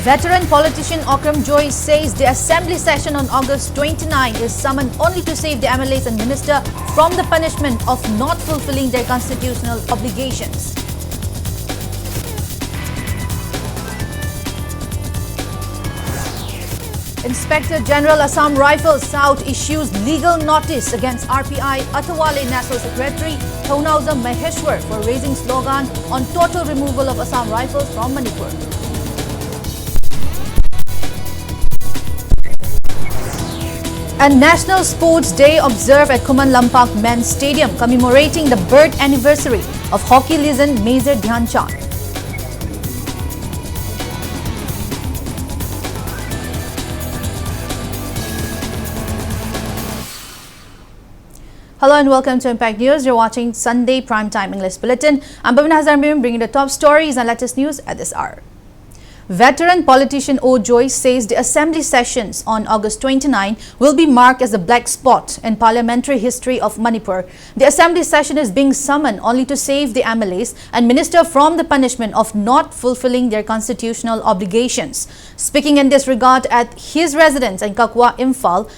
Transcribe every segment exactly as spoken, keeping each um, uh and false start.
Veteran politician Okram Joy says the assembly session on August twenty-nine is summoned only to save the M L As and minister from the punishment of not fulfilling their constitutional obligations. Inspector General Assam Rifles South issues legal notice against R P I Athawale National Secretary Thounaojam Maheshwar for raising slogan on total removal of Assam Rifles from Manipur. And National Sports Day observed at Khuman Lampak Men's Stadium, commemorating the birth anniversary of hockey legend Major Dhyan Chand. Hello and welcome to Impact News. You're watching Sunday Primetime English Bulletin. I'm Babina Hazar Mim, bringing the top stories and latest news at this hour. Veteran politician O Joy says the assembly sessions on August twenty-nine will be marked as a black spot in parliamentary history of Manipur. The assembly session is being summoned only to save the M L As and minister from the punishment of not fulfilling their constitutional obligations. Speaking in this regard at his residence in Kakwa, Imphal,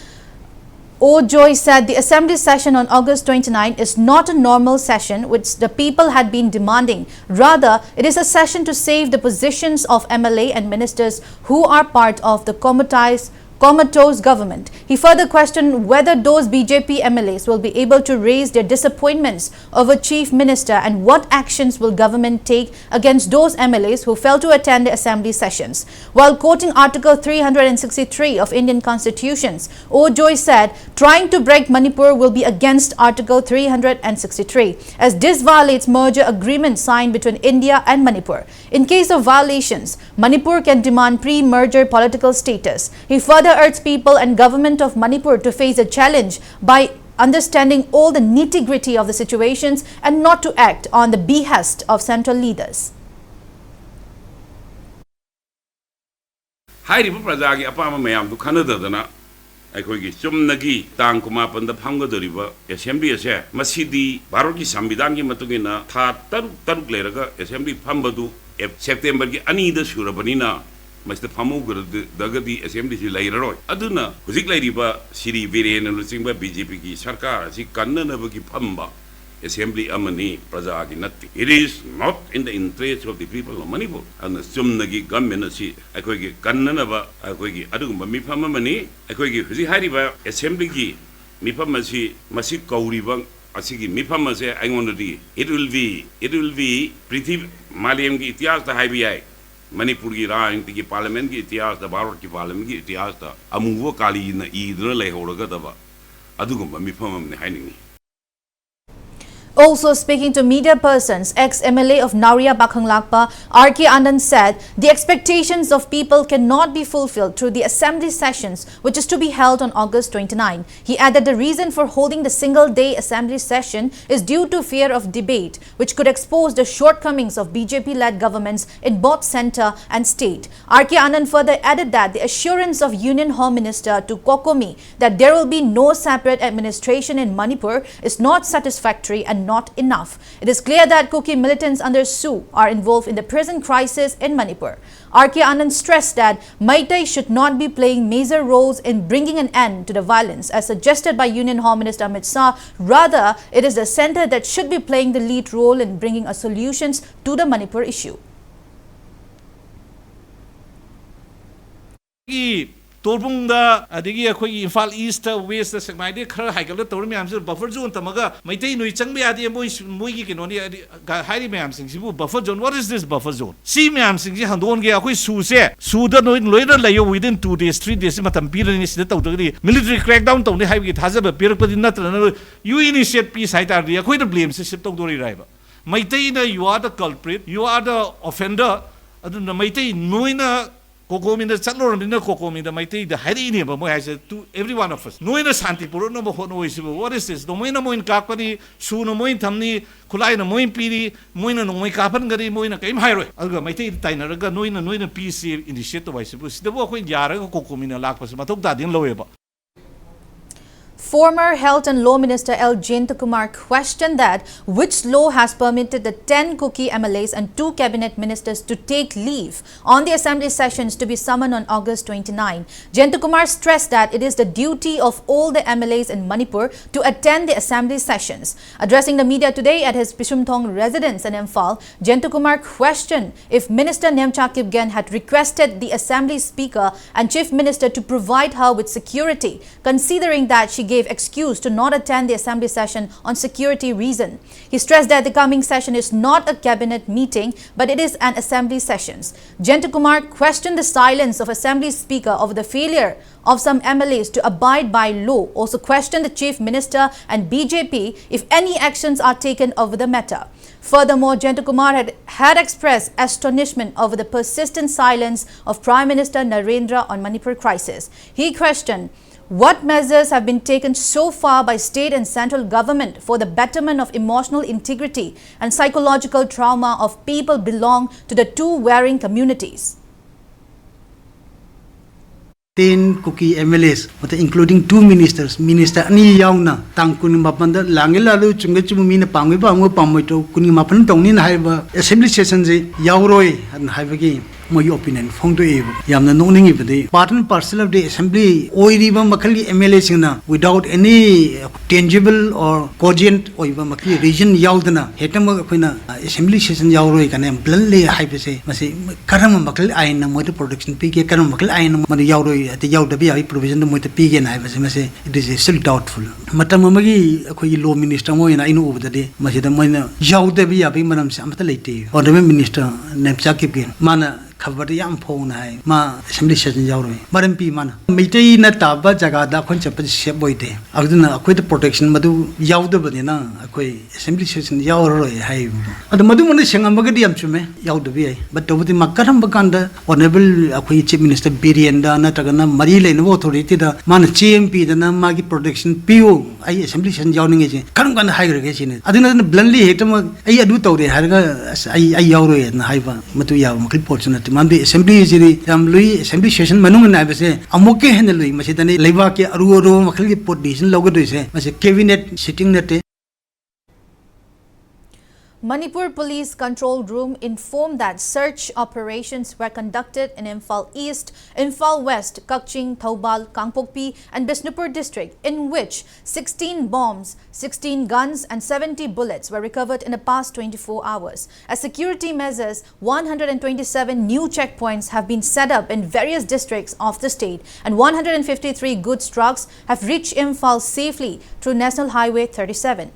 O Joy said the assembly session on August twenty-nine is not a normal session which the people had been demanding. Rather, it is a session to save the positions of M L A and ministers who are part of the comatose, comatose government. He further questioned whether those B J P M L As will be able to raise their disappointments over Chief Minister and what actions will government take against those M L As who fail to attend the assembly sessions. While quoting Article three hundred sixty-three of Indian Constitutions, O Joy said, "Trying to break Manipur will be against Article three hundred sixty-three, as this violates merger agreement signed between India and Manipur. In case of violations, Manipur can demand pre-merger political status." He further urged people and government of Manipur to face a challenge by understanding all the nitty-gritty of the situations and not to act on the behest of central leaders. ꯍꯥꯏꯔꯤꯕ ꯄ꯭ꯔꯖꯥꯒꯤ ꯑꯄꯥꯝꯕ ꯃꯌꯥꯝꯗꯨ ꯈꯟꯅꯗꯗꯅ ꯑꯩꯈꯣꯏꯒꯤ ꯆꯨꯝꯅꯒꯤ ꯇꯥꯡ ꯀꯨꯟꯃꯥꯄꯟꯗ ꯐꯝꯒꯗꯧꯔꯤꯕ assembly ꯑꯁꯦ, ꯃꯁꯤꯗꯤ ꯚꯥꯔꯠꯀꯤ ꯁꯪꯕꯤꯙꯥꯟꯒꯤ ꯃꯇꯨꯡ ꯏꯟꯅ ꯊꯥ ꯇꯔꯨꯛ ꯇꯔꯨꯛ ꯂꯩꯔꯒ ꯑꯦꯁꯦꯝꯕ꯭ꯂꯤ ꯐꯝꯕꯗꯨ ꯑꯦꯞ-, ꯁꯦꯞꯇꯦꯝꯕꯔꯒꯤ ꯑꯅꯤꯗ ꯁꯨꯔꯕꯅꯤꯅ, ꯃꯁꯤꯗ ꯐꯝꯍꯧꯗ꯭ꯔꯒꯗꯤ ꯑꯦꯁꯦꯝꯕ꯭ꯂꯤꯁꯤ ꯂꯩꯔꯔꯣꯏ꯫ ꯑꯗꯨꯅ ꯍꯧꯖꯤꯛ ꯂꯩꯔꯤꯕ ꯁꯤꯔꯤ ꯕꯤꯔꯦꯟꯅ ꯂꯨꯆꯤꯡꯕ ꯕꯤ ꯖꯦ ꯄꯤꯒꯤ ꯁꯔꯀꯥꯔ ꯑꯁꯤ ꯀꯟꯅꯅꯕꯒꯤ ꯐꯝꯕ ꯑꯦꯁꯦꯝꯕ꯭ꯂꯤ ꯑꯃꯅꯤ, ꯄ꯭ꯔꯖꯥꯒꯤ ꯅꯠꯇꯦ꯫ It is not in the interest of the people of Manipur. ꯑꯗꯨꯅ ꯆꯨꯝꯅꯒꯤ ꯒꯚꯔꯟꯃꯦꯟ ꯑꯁꯤ ꯑꯩꯈꯣꯏꯒꯤ ꯀꯟꯅꯅꯕ ꯑꯩꯈꯣꯏꯒꯤ ꯑꯗꯨꯒꯨꯝꯕ ꯃꯤꯐꯝ ꯑꯃꯅꯤ꯫ ꯑꯩꯈꯣꯏꯒꯤ ꯍꯧꯖꯤꯛ ꯍꯥꯏꯔꯤꯕ ꯑꯦꯁꯦꯝꯕ꯭ꯂꯤꯒꯤ ꯃꯤꯐꯝ ꯑꯁꯤ, ꯃꯁꯤ ꯀꯧꯔꯤꯕ ꯑꯁꯤꯒꯤ ꯃꯤꯐꯝ ꯑꯁꯦ ꯑꯩꯉꯣꯟꯗꯗꯤ it will be, it will be ꯄ꯭ꯔꯤꯊꯤꯕꯤ, ꯃꯥꯂꯦꯝꯒꯤ ꯏꯇꯤꯍꯥꯁꯇ ꯍꯥꯏꯕ ꯌꯥꯏ, ꯃꯅꯤꯄꯨꯔꯒꯤ ꯔꯥꯖꯅꯤꯇꯤꯒꯤ, ꯄꯥꯔꯂꯤꯌꯥꯃꯦꯟꯒꯤ ꯏꯇꯤꯍꯥꯁꯇ, ꯚꯥꯔꯠꯀꯤ ꯄꯥꯔꯂꯤꯌꯥꯃꯦꯟꯒꯤ ꯏꯇꯤꯍꯥꯁꯇ ꯑꯃꯨꯕ ꯀꯥꯂꯤꯅ ꯏꯗꯨꯅ ꯂꯩꯍꯧꯔꯒꯗꯕ ꯑꯗꯨꯒꯨꯝꯕ ꯃꯤꯐꯝ ꯑꯃꯅꯤ ꯍꯥꯏꯅꯤꯡꯏ꯫ Also speaking to media persons, ex-M L A of Naoria Pakhanglakpa, R K Anand said the expectations of people cannot be fulfilled through the assembly sessions, which is to be held on August twenty-nine. He added the reason for holding the single-day assembly session is due to fear of debate, which could expose the shortcomings of B J P-led governments in both centre and state. R K Anand further added that the assurance of Union Home Minister to COCOMI that there will be no separate administration in Manipur is not satisfactory and not enough. It is clear that Kuki militants under SoO are involved in the present crisis in Manipur. R K Anand stressed that Meitei should not be playing major roles in bringing an end to the violence, as suggested by Union Home Minister Amit Shah. Rather, it is the centre that should be playing the lead role in bringing a solutions to the Manipur issue. ꯒꯤ ꯇꯣꯔꯕꯨꯡꯗ, ꯑꯗꯒꯤ ꯑꯩꯈꯣꯏꯒꯤ Imphal east, west, ꯁꯦꯛꯃꯥꯏꯗꯒꯤ ꯈꯔ ꯍꯥꯏꯒꯠꯂ ꯇꯧꯔꯤ ꯃꯌꯥꯝꯁꯤꯗ buffer zone ꯊꯝꯃꯒ ꯃꯩꯇꯩ ꯅꯣꯏ ꯆꯪꯕ ꯌꯥꯗꯦ, ꯃꯣꯏ, ꯃꯣꯏꯒꯤ ꯀꯩꯅꯣꯅꯤ, ꯑꯗꯤ, ꯒ-, ꯍꯥꯏꯔꯤ ꯃꯌꯥꯝꯁꯤꯡꯁꯤꯕꯨ buffer zone, what is this buffer zone? ꯁꯤ ꯃꯌꯥꯝꯁꯤꯡꯁꯤ ꯍꯟꯗꯣꯛꯍꯟꯒꯦ꯫ ꯑꯩꯈꯣꯏ ꯁꯨꯁꯦ, ꯁꯨꯗ ꯅꯣꯏ ꯂꯣꯏꯅ ꯂꯩꯌꯣ, within two days, three days ꯃꯇꯝ ꯄꯤꯔꯅꯤ, ꯁꯤꯗ ꯇꯧꯗ꯭ꯔꯒꯗꯤ military crackdown ꯇꯧꯅꯤ ꯍꯥꯏꯕꯒꯤ ꯊꯥꯖꯕ ꯄꯤꯔꯛꯄꯗꯤ ꯅꯠꯇ꯭ꯔꯅ, you initiate peace ꯍꯥꯏ ꯇꯥꯔꯗꯤ ꯑꯩꯈꯣꯏꯅ blameꯁꯦ shift ꯇꯧꯗꯣꯔꯤꯔꯥ ꯍꯥꯏꯕ? ꯃꯩꯇꯩꯅ you are the culprit, you are the offender, ꯑꯗꯨꯅ ꯃꯩꯇꯩ ꯅꯣꯏꯅ ꯀꯣꯀꯣꯃꯤꯗ ꯆꯠꯂꯨꯔꯕꯅꯤꯅ ꯀꯣꯀꯣꯃꯤꯗ ꯃꯩꯇꯩꯗ ꯍꯥꯏꯔꯛꯏꯅꯦꯕ ꯃꯣꯏ ꯍꯥꯏꯁꯦ, to every one of us. ꯅꯣꯏꯅ ꯁꯥꯟꯇꯤ ꯄꯨꯔꯛꯅꯕ ꯍꯣꯠꯅꯧ ꯍꯥꯏꯁꯤꯕꯨ, what is this? ꯅꯣꯡꯃꯩꯅ ꯃꯣꯏꯅ ꯀꯥꯞꯀꯅꯤ, ꯁꯨꯅ ꯃꯣꯏꯅ ꯊꯝꯅꯤ, ꯈꯨꯠꯂꯥꯏꯅ ꯃꯣꯏꯅ ꯄꯤꯔꯤ, ꯃꯣꯏꯅ ꯅꯣꯡꯃꯩ ꯀꯥꯞꯍꯟꯒꯅꯤ, ꯃꯣꯏꯅ ꯀꯔꯤꯝ ꯍꯥꯏꯔꯣꯏ꯫ ꯑꯗꯨꯒ ꯃꯩꯇꯩꯗ ꯇꯥꯏꯅꯔꯒ ꯅꯣꯏꯅ, ꯅꯣꯏꯅ peace initiate ꯇꯧ ꯍꯥꯏꯁꯤꯕꯨ, ꯁꯤꯗꯕꯨ ꯑꯩꯈꯣꯏ ꯌꯥꯔꯒ ꯀꯣꯀꯣꯃꯤꯅ ꯂꯥꯛꯄꯁꯦ ꯃꯊꯧ ꯇꯥꯗꯦꯅ ꯂꯧꯋꯦꯕ꯫ Former Health and Law Minister L Jayantakumar questioned that which law has permitted the ten Kuki M L As and two cabinet ministers to take leave on the assembly sessions to be summoned on August twenty-nine. Jayantakumar stressed that it is the duty of all the M L As in Manipur to attend the assembly sessions. Addressing the media today at his Bishumthong residence in Imphal, Jayantakumar questioned if Minister Nemcha Kipgen had requested the assembly speaker and chief minister to provide her with security, considering that she gave excuse to not attend the assembly session on security reason. He stressed that the coming session is not a cabinet meeting, but it is an assembly session. Jayantakumar questioned the silence of assembly speaker over the failure of some M L As to abide by law, also questioned the chief minister and B J P if any actions are taken over the matter. Furthermore, Jayantakumar had, had expressed astonishment over the persistent silence of Prime Minister Narendra on Manipur crisis. He questioned what measures have been taken so far by state and central government for the betterment of emotional integrity and psychological trauma of people belong to the two warring communities. ten Kuki M L As, ꯃꯇꯝ including two ministers, minister ꯑꯅꯤ ꯌꯥꯎꯅ ꯇꯥꯡ ꯀꯨꯟꯃꯥꯄꯟꯗ ꯂꯥꯡꯒꯦ ꯂꯥꯜꯂꯨ, ꯆꯨꯝꯒꯦ ꯆꯨꯝꯃꯨ, ꯃꯤꯅ ꯄꯥꯝꯒꯦ ꯄꯥꯝꯃꯨ, ꯄꯥꯝꯃꯣꯏ ꯇꯧ, ꯀꯨꯟꯃꯥꯄꯟ ꯇꯧꯅꯤꯅ ꯍꯥꯏꯕ assembly sessionꯁꯦ ꯌꯥꯎꯔꯣꯏ ꯍꯥꯏꯅ ꯍꯥꯏꯕꯒꯤ ꯃꯣꯏꯒꯤ opinion ꯐꯣꯡꯗꯣꯛꯑꯦꯕ꯫ ꯌꯥꯝꯅ ꯅꯣꯛꯅꯤꯡꯉꯤꯕꯗꯤ part and parcel of the assembly ꯑꯣꯏꯔꯤꯕ ꯃꯈꯜꯒꯤ M L Aꯁꯤꯡꯅ without any tangible or cogent ꯑꯣꯏꯕ ꯃꯈꯜꯒꯤ reason ꯌꯥꯎꯗꯅ ꯍꯦꯛꯇꯃꯛ ꯑꯩꯈꯣꯏꯅ assembly session ꯌꯥꯎꯔꯣꯏ ꯀꯥꯏꯅ ꯌꯥꯝ bluntly ꯍꯥꯏꯕꯁꯦ, ꯃꯁꯤ ꯀꯔꯝꯕ ꯃꯈꯜ ꯑꯥꯏꯟꯅ ꯃꯣꯏꯗ protection ꯄꯤꯒꯦ, ꯀꯔꯝꯕ ꯃꯈꯜ ꯑꯥꯏꯟꯅ ꯃꯗꯨ ꯌꯥꯎꯔꯣꯏ, ꯑꯗꯩ ꯌꯥꯎꯗꯕ ꯌꯥꯕꯒꯤ provisionꯗꯨ ꯃꯣꯏꯗ ꯄꯤꯒꯦꯅ ꯍꯥꯏꯕꯁꯦ, ꯃꯁꯤ it is still doubtful꯫ ꯃꯇꯝ ꯑꯃꯒꯤ ꯑꯩꯈꯣꯏꯒꯤ law minister ꯑꯃ ꯑꯣꯏꯅ ꯑꯩꯅ ꯎꯕꯗꯗꯤ ꯃꯁꯤꯗ ꯃꯣꯏꯅ ꯌꯥꯎꯗꯕ ꯌꯥꯕꯒꯤ ꯃꯔꯝꯁꯦ ꯑꯃꯠꯇ ꯂꯩꯇꯦ꯫ Honourable Minister Nemcha Kipgen ꯃꯥꯅ ꯈꯕꯔꯗ ꯌꯥꯝ ꯐꯣꯡꯅ ꯍꯥꯏ, ꯃꯥ assembly session ꯌꯥꯎꯔꯣꯏ꯫ ꯃꯔꯝ ꯄꯤ ꯃꯥꯅ, ꯃꯩꯇꯩꯅ ꯇꯥꯕ ꯖꯒꯥꯗ ꯑꯩꯈꯣꯏꯅ ꯆꯠꯄꯁꯦ safe ꯑꯣꯏꯗꯦ, ꯑꯗꯨꯅ ꯑꯩꯈꯣꯏꯗ protection ꯃꯗꯨ ꯌꯥꯎꯗꯕꯅꯤꯅ ꯑꯩꯈꯣꯏ assembly session ꯌꯥꯎꯔꯔꯣꯏ ꯍꯥꯏꯌꯦꯕ꯫ ꯑꯗꯣ ꯃꯗꯨꯃꯛꯅ ꯁꯦꯡꯉꯝꯃꯒꯗꯤ ꯌꯥꯝ ꯆꯨꯝꯃꯦ, ꯌꯥꯎꯗꯕ ꯌꯥꯏ꯫ But ꯇꯧꯕꯗꯤ ꯃꯥ ꯀꯔꯝꯕ ꯀꯥꯟꯗ honourable ꯑꯩꯈꯣꯏꯒꯤ chief minister ꯕꯤꯔꯦꯟꯗ ꯅꯠꯇ꯭ꯔꯒꯅ ꯃꯔꯤ ꯂꯩꯅꯕ authorityꯗ ꯃꯥꯅ ꯆꯦ ꯑꯃ ꯄꯤꯗꯅ ꯃꯥꯒꯤ protection ꯄꯤꯌꯨ, ꯑꯩ assembly session ꯌꯥꯎꯅꯤꯡꯉꯦ ꯁꯤ ꯀꯔꯝ ꯀꯥꯟꯗ ꯍꯥꯏꯈ꯭ꯔꯒꯦ ꯁꯤꯅꯤ꯫ ꯑꯗꯨ ꯅꯠꯇꯅ bluntly ꯍꯦꯛꯇꯃꯛ ꯑꯩ ꯑꯗꯨ ꯇꯧꯔꯦ ꯍꯥꯏꯔꯒ ꯑꯁ ꯑꯩ ꯑꯩ ꯌꯥꯎꯔꯣꯏꯅ ꯍꯥꯏꯕ ꯃꯗꯨ ꯌꯥꯕ ꯃꯈꯩ ꯄꯣꯠꯁꯨ ꯅꯠꯇꯦ꯫ ꯃꯔꯝꯗꯤ ꯑꯦꯁꯦꯝꯕ꯭ꯂꯤꯁꯤꯗꯤ ꯌꯥꯝ ꯂꯨꯏ꯫ ꯑꯦꯁꯦꯝꯕ꯭ꯂꯤ ꯁꯦꯁꯟ ꯃꯅꯨꯡ ꯍꯥꯏꯕꯁꯦ ꯑꯃꯨꯛꯀ ꯍꯦꯟꯅ ꯂꯨꯏ꯫ ꯃꯁꯤꯗꯅꯤ ꯂꯩꯕꯥꯛꯀꯤ ꯑꯔꯨ ꯑꯔꯨꯕ ꯃꯈꯜꯒꯤ ꯄꯣꯠ ꯗꯤꯁꯤꯖꯟ ꯂꯧꯒꯗꯣꯏꯁꯦ꯫ ꯃꯁꯤ ꯀꯦꯕꯤꯅꯦꯠ ꯁꯤꯇꯤꯡ ꯅꯠꯇꯦ꯫ Manipur Police Control Room informed that search operations were conducted in Imphal East, Imphal West, Kakching, Thoubal, Kangpokpi, and Bishnupur district, in which sixteen bombs, sixteen guns, and seventy bullets were recovered in the past twenty-four hours. As security measures, one hundred twenty-seven new checkpoints have been set up in various districts of the state, and one hundred fifty-three goods trucks have reached Imphal safely through National Highway thirty-seven.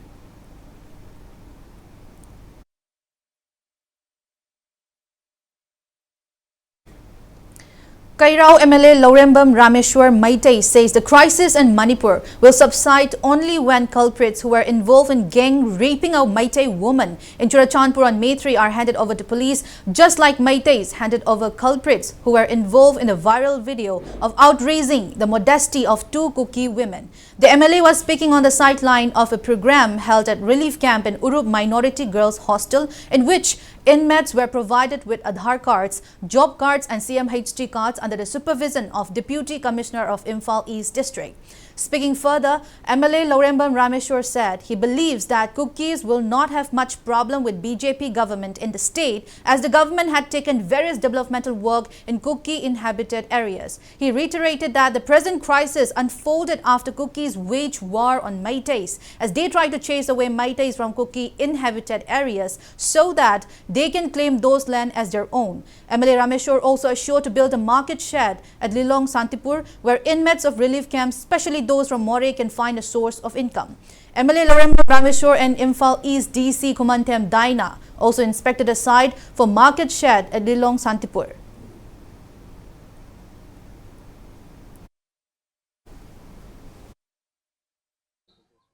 Kairao M L A Lourembam Rameshwar Meitei says the crisis in Manipur will subside only when culprits who were involved in gang raping a Meitei woman in Churachandpur on May three are handed over to police, just like Meiteis handed over culprits who were involved in the viral video of outraising the modesty of two Kuki women. The M L A was speaking on the sideline of a program held at relief camp in Urup Minority Girls Hostel, in which inmates were provided with Aadhaar cards, job cards, and C M H T cards under the supervision of Deputy Commissioner of Imphal East District. Speaking further, M L A Lourembam Rameshwar said he believes that Kukis will not have much problem with B J P government in the state, as the government had taken various developmental work in Kuki inhabited areas. He reiterated that the present crisis unfolded after Kukis wage war on Meiteis, as they try to chase away Meiteis from Kuki inhabited areas so that they can claim those land as their own. M L A Rameshwar also assured to build a market shed at Lilong Santipur, where inmates of relief camps, especially those from Moreh, can find a source of income. M L A Lourembam Rameshwar and Imphal East D C Khumanthem Daina also inspected a site for market shed at Lilong Santipur.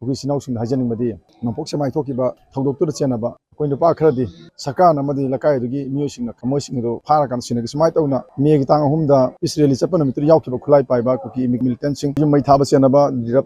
ꯑꯩꯈꯣꯏ ꯏꯆꯤꯟ ꯏꯅꯥꯎꯁꯤꯡꯗ ꯍꯥꯏꯖꯅꯤꯡꯕꯗꯤ, ꯅꯣꯡꯄꯣꯛ ꯁꯦꯛꯃꯥꯏ ꯊꯣꯛꯈꯤꯕ ꯊꯧꯗꯣꯛꯇꯨꯗ ꯆꯦꯟꯅꯕ ꯑꯩꯈꯣꯏ ꯅꯨꯄꯥ ꯈꯔꯗꯤ ꯁꯔꯀꯥꯔꯅ ꯑꯃꯗꯤ ꯂꯩꯀꯥꯏꯗꯨꯒꯤ ꯃꯤꯑꯣꯏꯁꯤꯡꯅ ꯃꯣꯏꯁꯤꯡ ꯑꯗꯨ ꯐꯥꯔꯀꯥꯟꯗ ꯁꯤꯟꯅꯈꯤ꯫ ꯁꯨꯃꯥꯏꯅ ꯇꯧꯅ ꯃꯦꯒꯤ ꯇꯥꯡ ꯑꯍꯨꯝꯗ peace rally ꯆꯠꯄ ꯅꯨꯃꯤꯠꯇꯨꯗ ꯌꯥꯎꯈꯤꯕ ꯈꯨꯠꯂꯥꯏ ꯄꯥꯏꯕ ꯀꯨꯀꯤ ꯃꯤꯂꯤꯇꯦꯟꯁꯤꯡ ꯌꯨꯝ ꯃꯩ ꯊꯥꯕ ꯆꯦꯟꯅꯕ,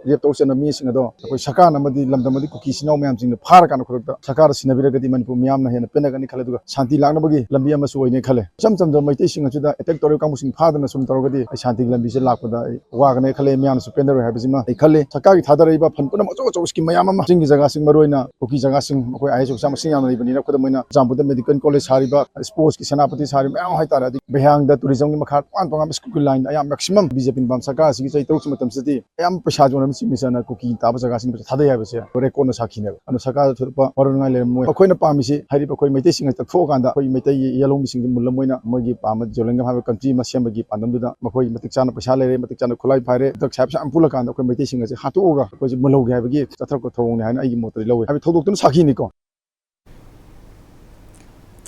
ꯔꯦꯞ ꯇꯧ ꯆꯦꯟꯅꯕ ꯃꯤꯁꯤꯡ ꯑꯗꯣ ꯑꯩꯈꯣꯏ ꯁꯔꯀꯥꯔꯅ ꯑꯃꯗꯤ ꯂꯝꯗꯝ ꯑꯃꯗꯤ ꯀꯨꯀꯤ ꯏꯆꯤꯟ ꯏꯅꯥꯎ ꯃꯌꯥꯝꯁꯤꯡꯅ ꯐꯥꯔꯀꯥꯟꯗ ꯈꯨꯗꯛꯇ ꯁꯔꯀꯥꯔꯗ ꯁꯤꯟꯅꯕꯤꯔꯒꯗꯤ ꯃꯅꯤꯄꯨꯔ ꯃꯤꯌꯥꯝꯅ ꯍꯦꯟꯅ ꯄꯦꯟꯅꯒꯅꯤ ꯈꯜꯂꯦ, ꯑꯗꯨꯒ ꯁꯥꯟꯇꯤ ꯂꯥꯛꯅꯕꯒꯤ ꯂꯝꯕꯤ ꯑꯃꯁꯨ ꯑꯣꯏꯅꯤ ꯈꯜꯂꯦ꯫ ꯏꯆꯝ ꯆꯝꯖꯕ ꯃꯩꯇꯩꯁꯤꯡ ꯑꯁꯤꯗ attack ꯇꯧꯔꯤꯕ ꯀꯥꯡꯕꯨꯁꯤꯡ ꯐꯥꯗꯅ ꯁꯨꯝ ꯇꯧꯔꯒꯗꯤ ꯑꯩ ꯁꯥꯟꯇꯤꯒꯤ ꯂꯝꯕꯤꯁꯦ ꯂꯥꯛꯄꯗ ꯑꯩ ꯋꯥꯒꯅꯤ ꯈꯜꯂꯦ, ꯃꯤꯌꯥꯝꯅꯁꯨ ꯄꯦꯟꯅꯔꯣꯏ ꯍꯥꯏꯕꯁꯤꯃ ꯑꯩ ꯈꯜꯂꯤ꯫ ꯁꯔꯀꯥꯔꯒꯤ ꯊꯥꯗꯔꯛꯏꯕ fund ꯄꯨꯝꯅꯃꯛ ꯑꯆꯧ ꯑꯆꯧꯕ scheme ꯃꯌꯥꯝ ꯑꯃ ꯆꯤꯡꯒꯤ ꯖꯒꯥꯁꯤꯡ, ꯃꯔꯨꯑꯣꯏꯅ ꯀꯨꯀꯤ ꯖꯒꯥꯁꯤꯡ, ꯃꯈꯣꯏ IAS officer ꯃꯁꯤꯡ ꯌꯥꯝꯅ ꯂꯩꯕꯅꯤꯅ, ꯈꯨꯗꯝ ꯑꯣꯏꯅ ꯆꯨꯔꯆꯥꯟꯄꯨꯔꯗ medical college ꯁꯥꯔꯤꯕ, sports ꯀꯤ ꯁꯦꯅꯥꯄꯇꯤ ꯁꯥꯔꯤꯕ ꯃꯌꯥꯝ ꯍꯥꯏꯇꯥꯔꯦ, ꯑꯗꯒꯤ ꯕꯩꯍꯥꯡꯗ tourism ꯒꯤ ꯃꯈꯥ ꯇꯣꯉꯥꯟ ꯇꯣꯉꯥꯟꯕ school ꯀꯤ line ꯗ ꯑꯌꯥꯝꯕ maximum BJP ꯅ ꯄꯥꯝ ꯁꯔꯀꯥꯔ ꯑꯁꯤꯒꯤ ꯆꯍꯤ ꯇꯔꯨꯛ ꯁꯤ ꯃꯇꯝꯁꯤꯗꯗꯤ ꯑꯌꯥꯝꯕ ꯄꯩꯁꯥ ꯖꯣꯟ ꯑꯃ ꯆꯤꯡꯃꯤꯁꯅ ꯀꯨꯀꯤ ꯇꯥꯕ ꯖꯒꯥꯁꯤꯡ ꯄꯩꯁꯥ ꯊꯥꯗꯩ ꯍꯥꯏꯕꯁꯦ record ꯅ ꯁꯥꯈꯤꯅꯦꯕ꯫ ꯑꯗꯨꯅ ꯁꯔꯀꯥꯔꯗ ꯊꯣꯏꯗꯣꯛꯄ ꯋꯥꯔꯧꯅꯤꯡꯉꯥꯏ ꯂꯩꯔꯝꯃꯣꯏ꯫ ꯑꯩꯈꯣꯏꯅ ꯄꯥꯝꯃꯤꯁꯤ ꯍꯥꯏꯔꯤꯕ ꯑꯩꯈꯣꯏ ꯃꯩꯇꯩꯁꯤꯡ ꯑꯁꯤ ꯇꯛꯊꯣꯛꯑꯀꯥꯟꯗ ꯑꯩꯈꯣꯏ ꯃꯩꯇꯩꯒꯤ ꯌꯦꯜꯍꯧꯃꯤꯁꯤꯡꯁꯤ ꯃꯨꯜꯂꯝ ꯑꯣꯏꯅ ꯃꯣꯏꯒꯤ ꯄꯥꯝꯕ ꯖꯣꯂꯦꯡꯒꯝ ꯍꯥꯏꯕ country ꯑꯃ ꯁꯦꯝꯕꯒꯤ ꯄꯥꯟꯗꯝꯗꯨꯗ ꯃꯈꯣꯏ ꯃꯇꯤꯛ ꯆꯥꯅ ꯄꯩꯁꯥ ꯂꯩꯔꯦ, ꯃꯇꯤꯛ ꯆꯥꯅ ꯈꯨꯠꯂꯥꯏ ꯄꯥꯏꯔꯦ, ꯗ꯭ꯔꯒ ꯁꯥꯏꯞꯁꯦ ꯌꯥꯝ ꯄꯨꯜꯂꯀꯥꯟꯗ ꯑꯩꯈꯣꯏ ꯃꯩꯇꯩꯁꯤꯡ ꯑꯁꯤ ꯍꯥꯠꯇꯣꯛꯑꯒ ꯑꯩꯈꯣꯏꯁꯦ ꯃꯨꯜꯍꯧꯒꯦ ꯍꯥꯏꯕꯒꯤ ꯆꯠꯊꯔꯛꯄ ꯊꯧꯑꯣꯡꯅꯤ ꯍꯥꯏꯅ ꯑꯩꯒꯤ ꯃꯣꯠꯇꯗꯤ ꯂꯧꯋꯦ꯫ ꯍꯥꯏꯕꯗꯤ ꯊꯧꯗꯣꯛꯇꯨꯅ ꯁꯥꯈꯤꯅꯤꯀꯣ꯫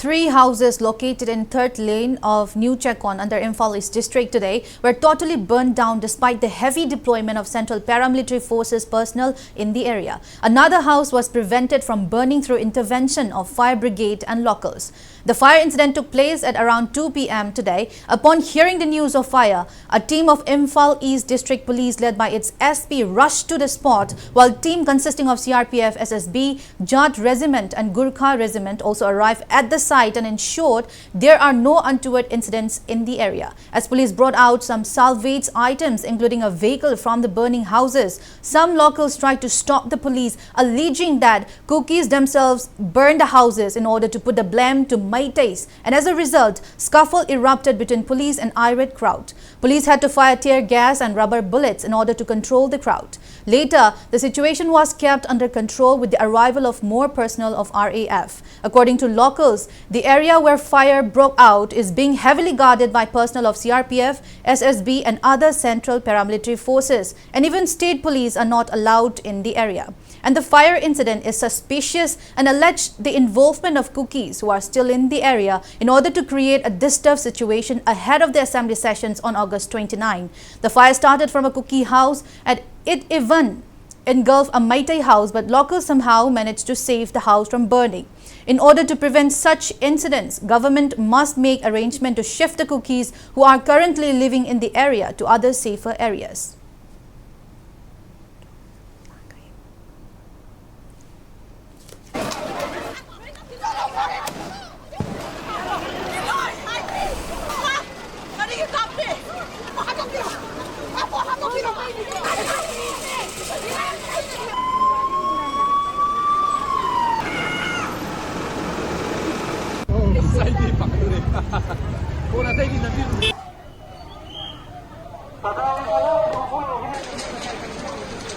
Three houses located in third lane of New Checkon under Imphal East District today were totally burned down despite the heavy deployment of central paramilitary forces personnel in the area. Another house was prevented from burning through intervention of fire brigade and locals. The fire incident took place at around two p.m. today. Upon hearing the news of fire, a team of Imphal East District Police led by its SP rushed to the spot, while team consisting of CRPF, SSB, Jat Regiment and Gurkha Regiment also arrived at the site and ensured there are no untoward incidents in the area. As police brought out some salvaged items, including a vehicle from the burning houses, some locals tried to stop the police, alleging that Kukis themselves burned the houses in order to put the blame to Meiteis, and as a result, scuffle erupted between police and irate crowd. Police had to fire tear gas and rubber bullets in order to control the crowd. Later, the situation was kept under control with the arrival of more personnel of RAF. According to locals, the area where fire broke out is being heavily guarded by personnel of CRPF, SSB and other central paramilitary forces, and even state police are not allowed in the area. And the fire incident is suspicious and alleged the involvement of Kukis who are still in the area in order to create a disturbed situation ahead of the assembly sessions on August twenty-nine. The fire started from a Kuki house at It Ivan engulf a Meitei house, but locals somehow managed to save the house from burning. In order to prevent such incidents, government must make arrangement to shift the Kukis who are currently living in the area to other safer areas.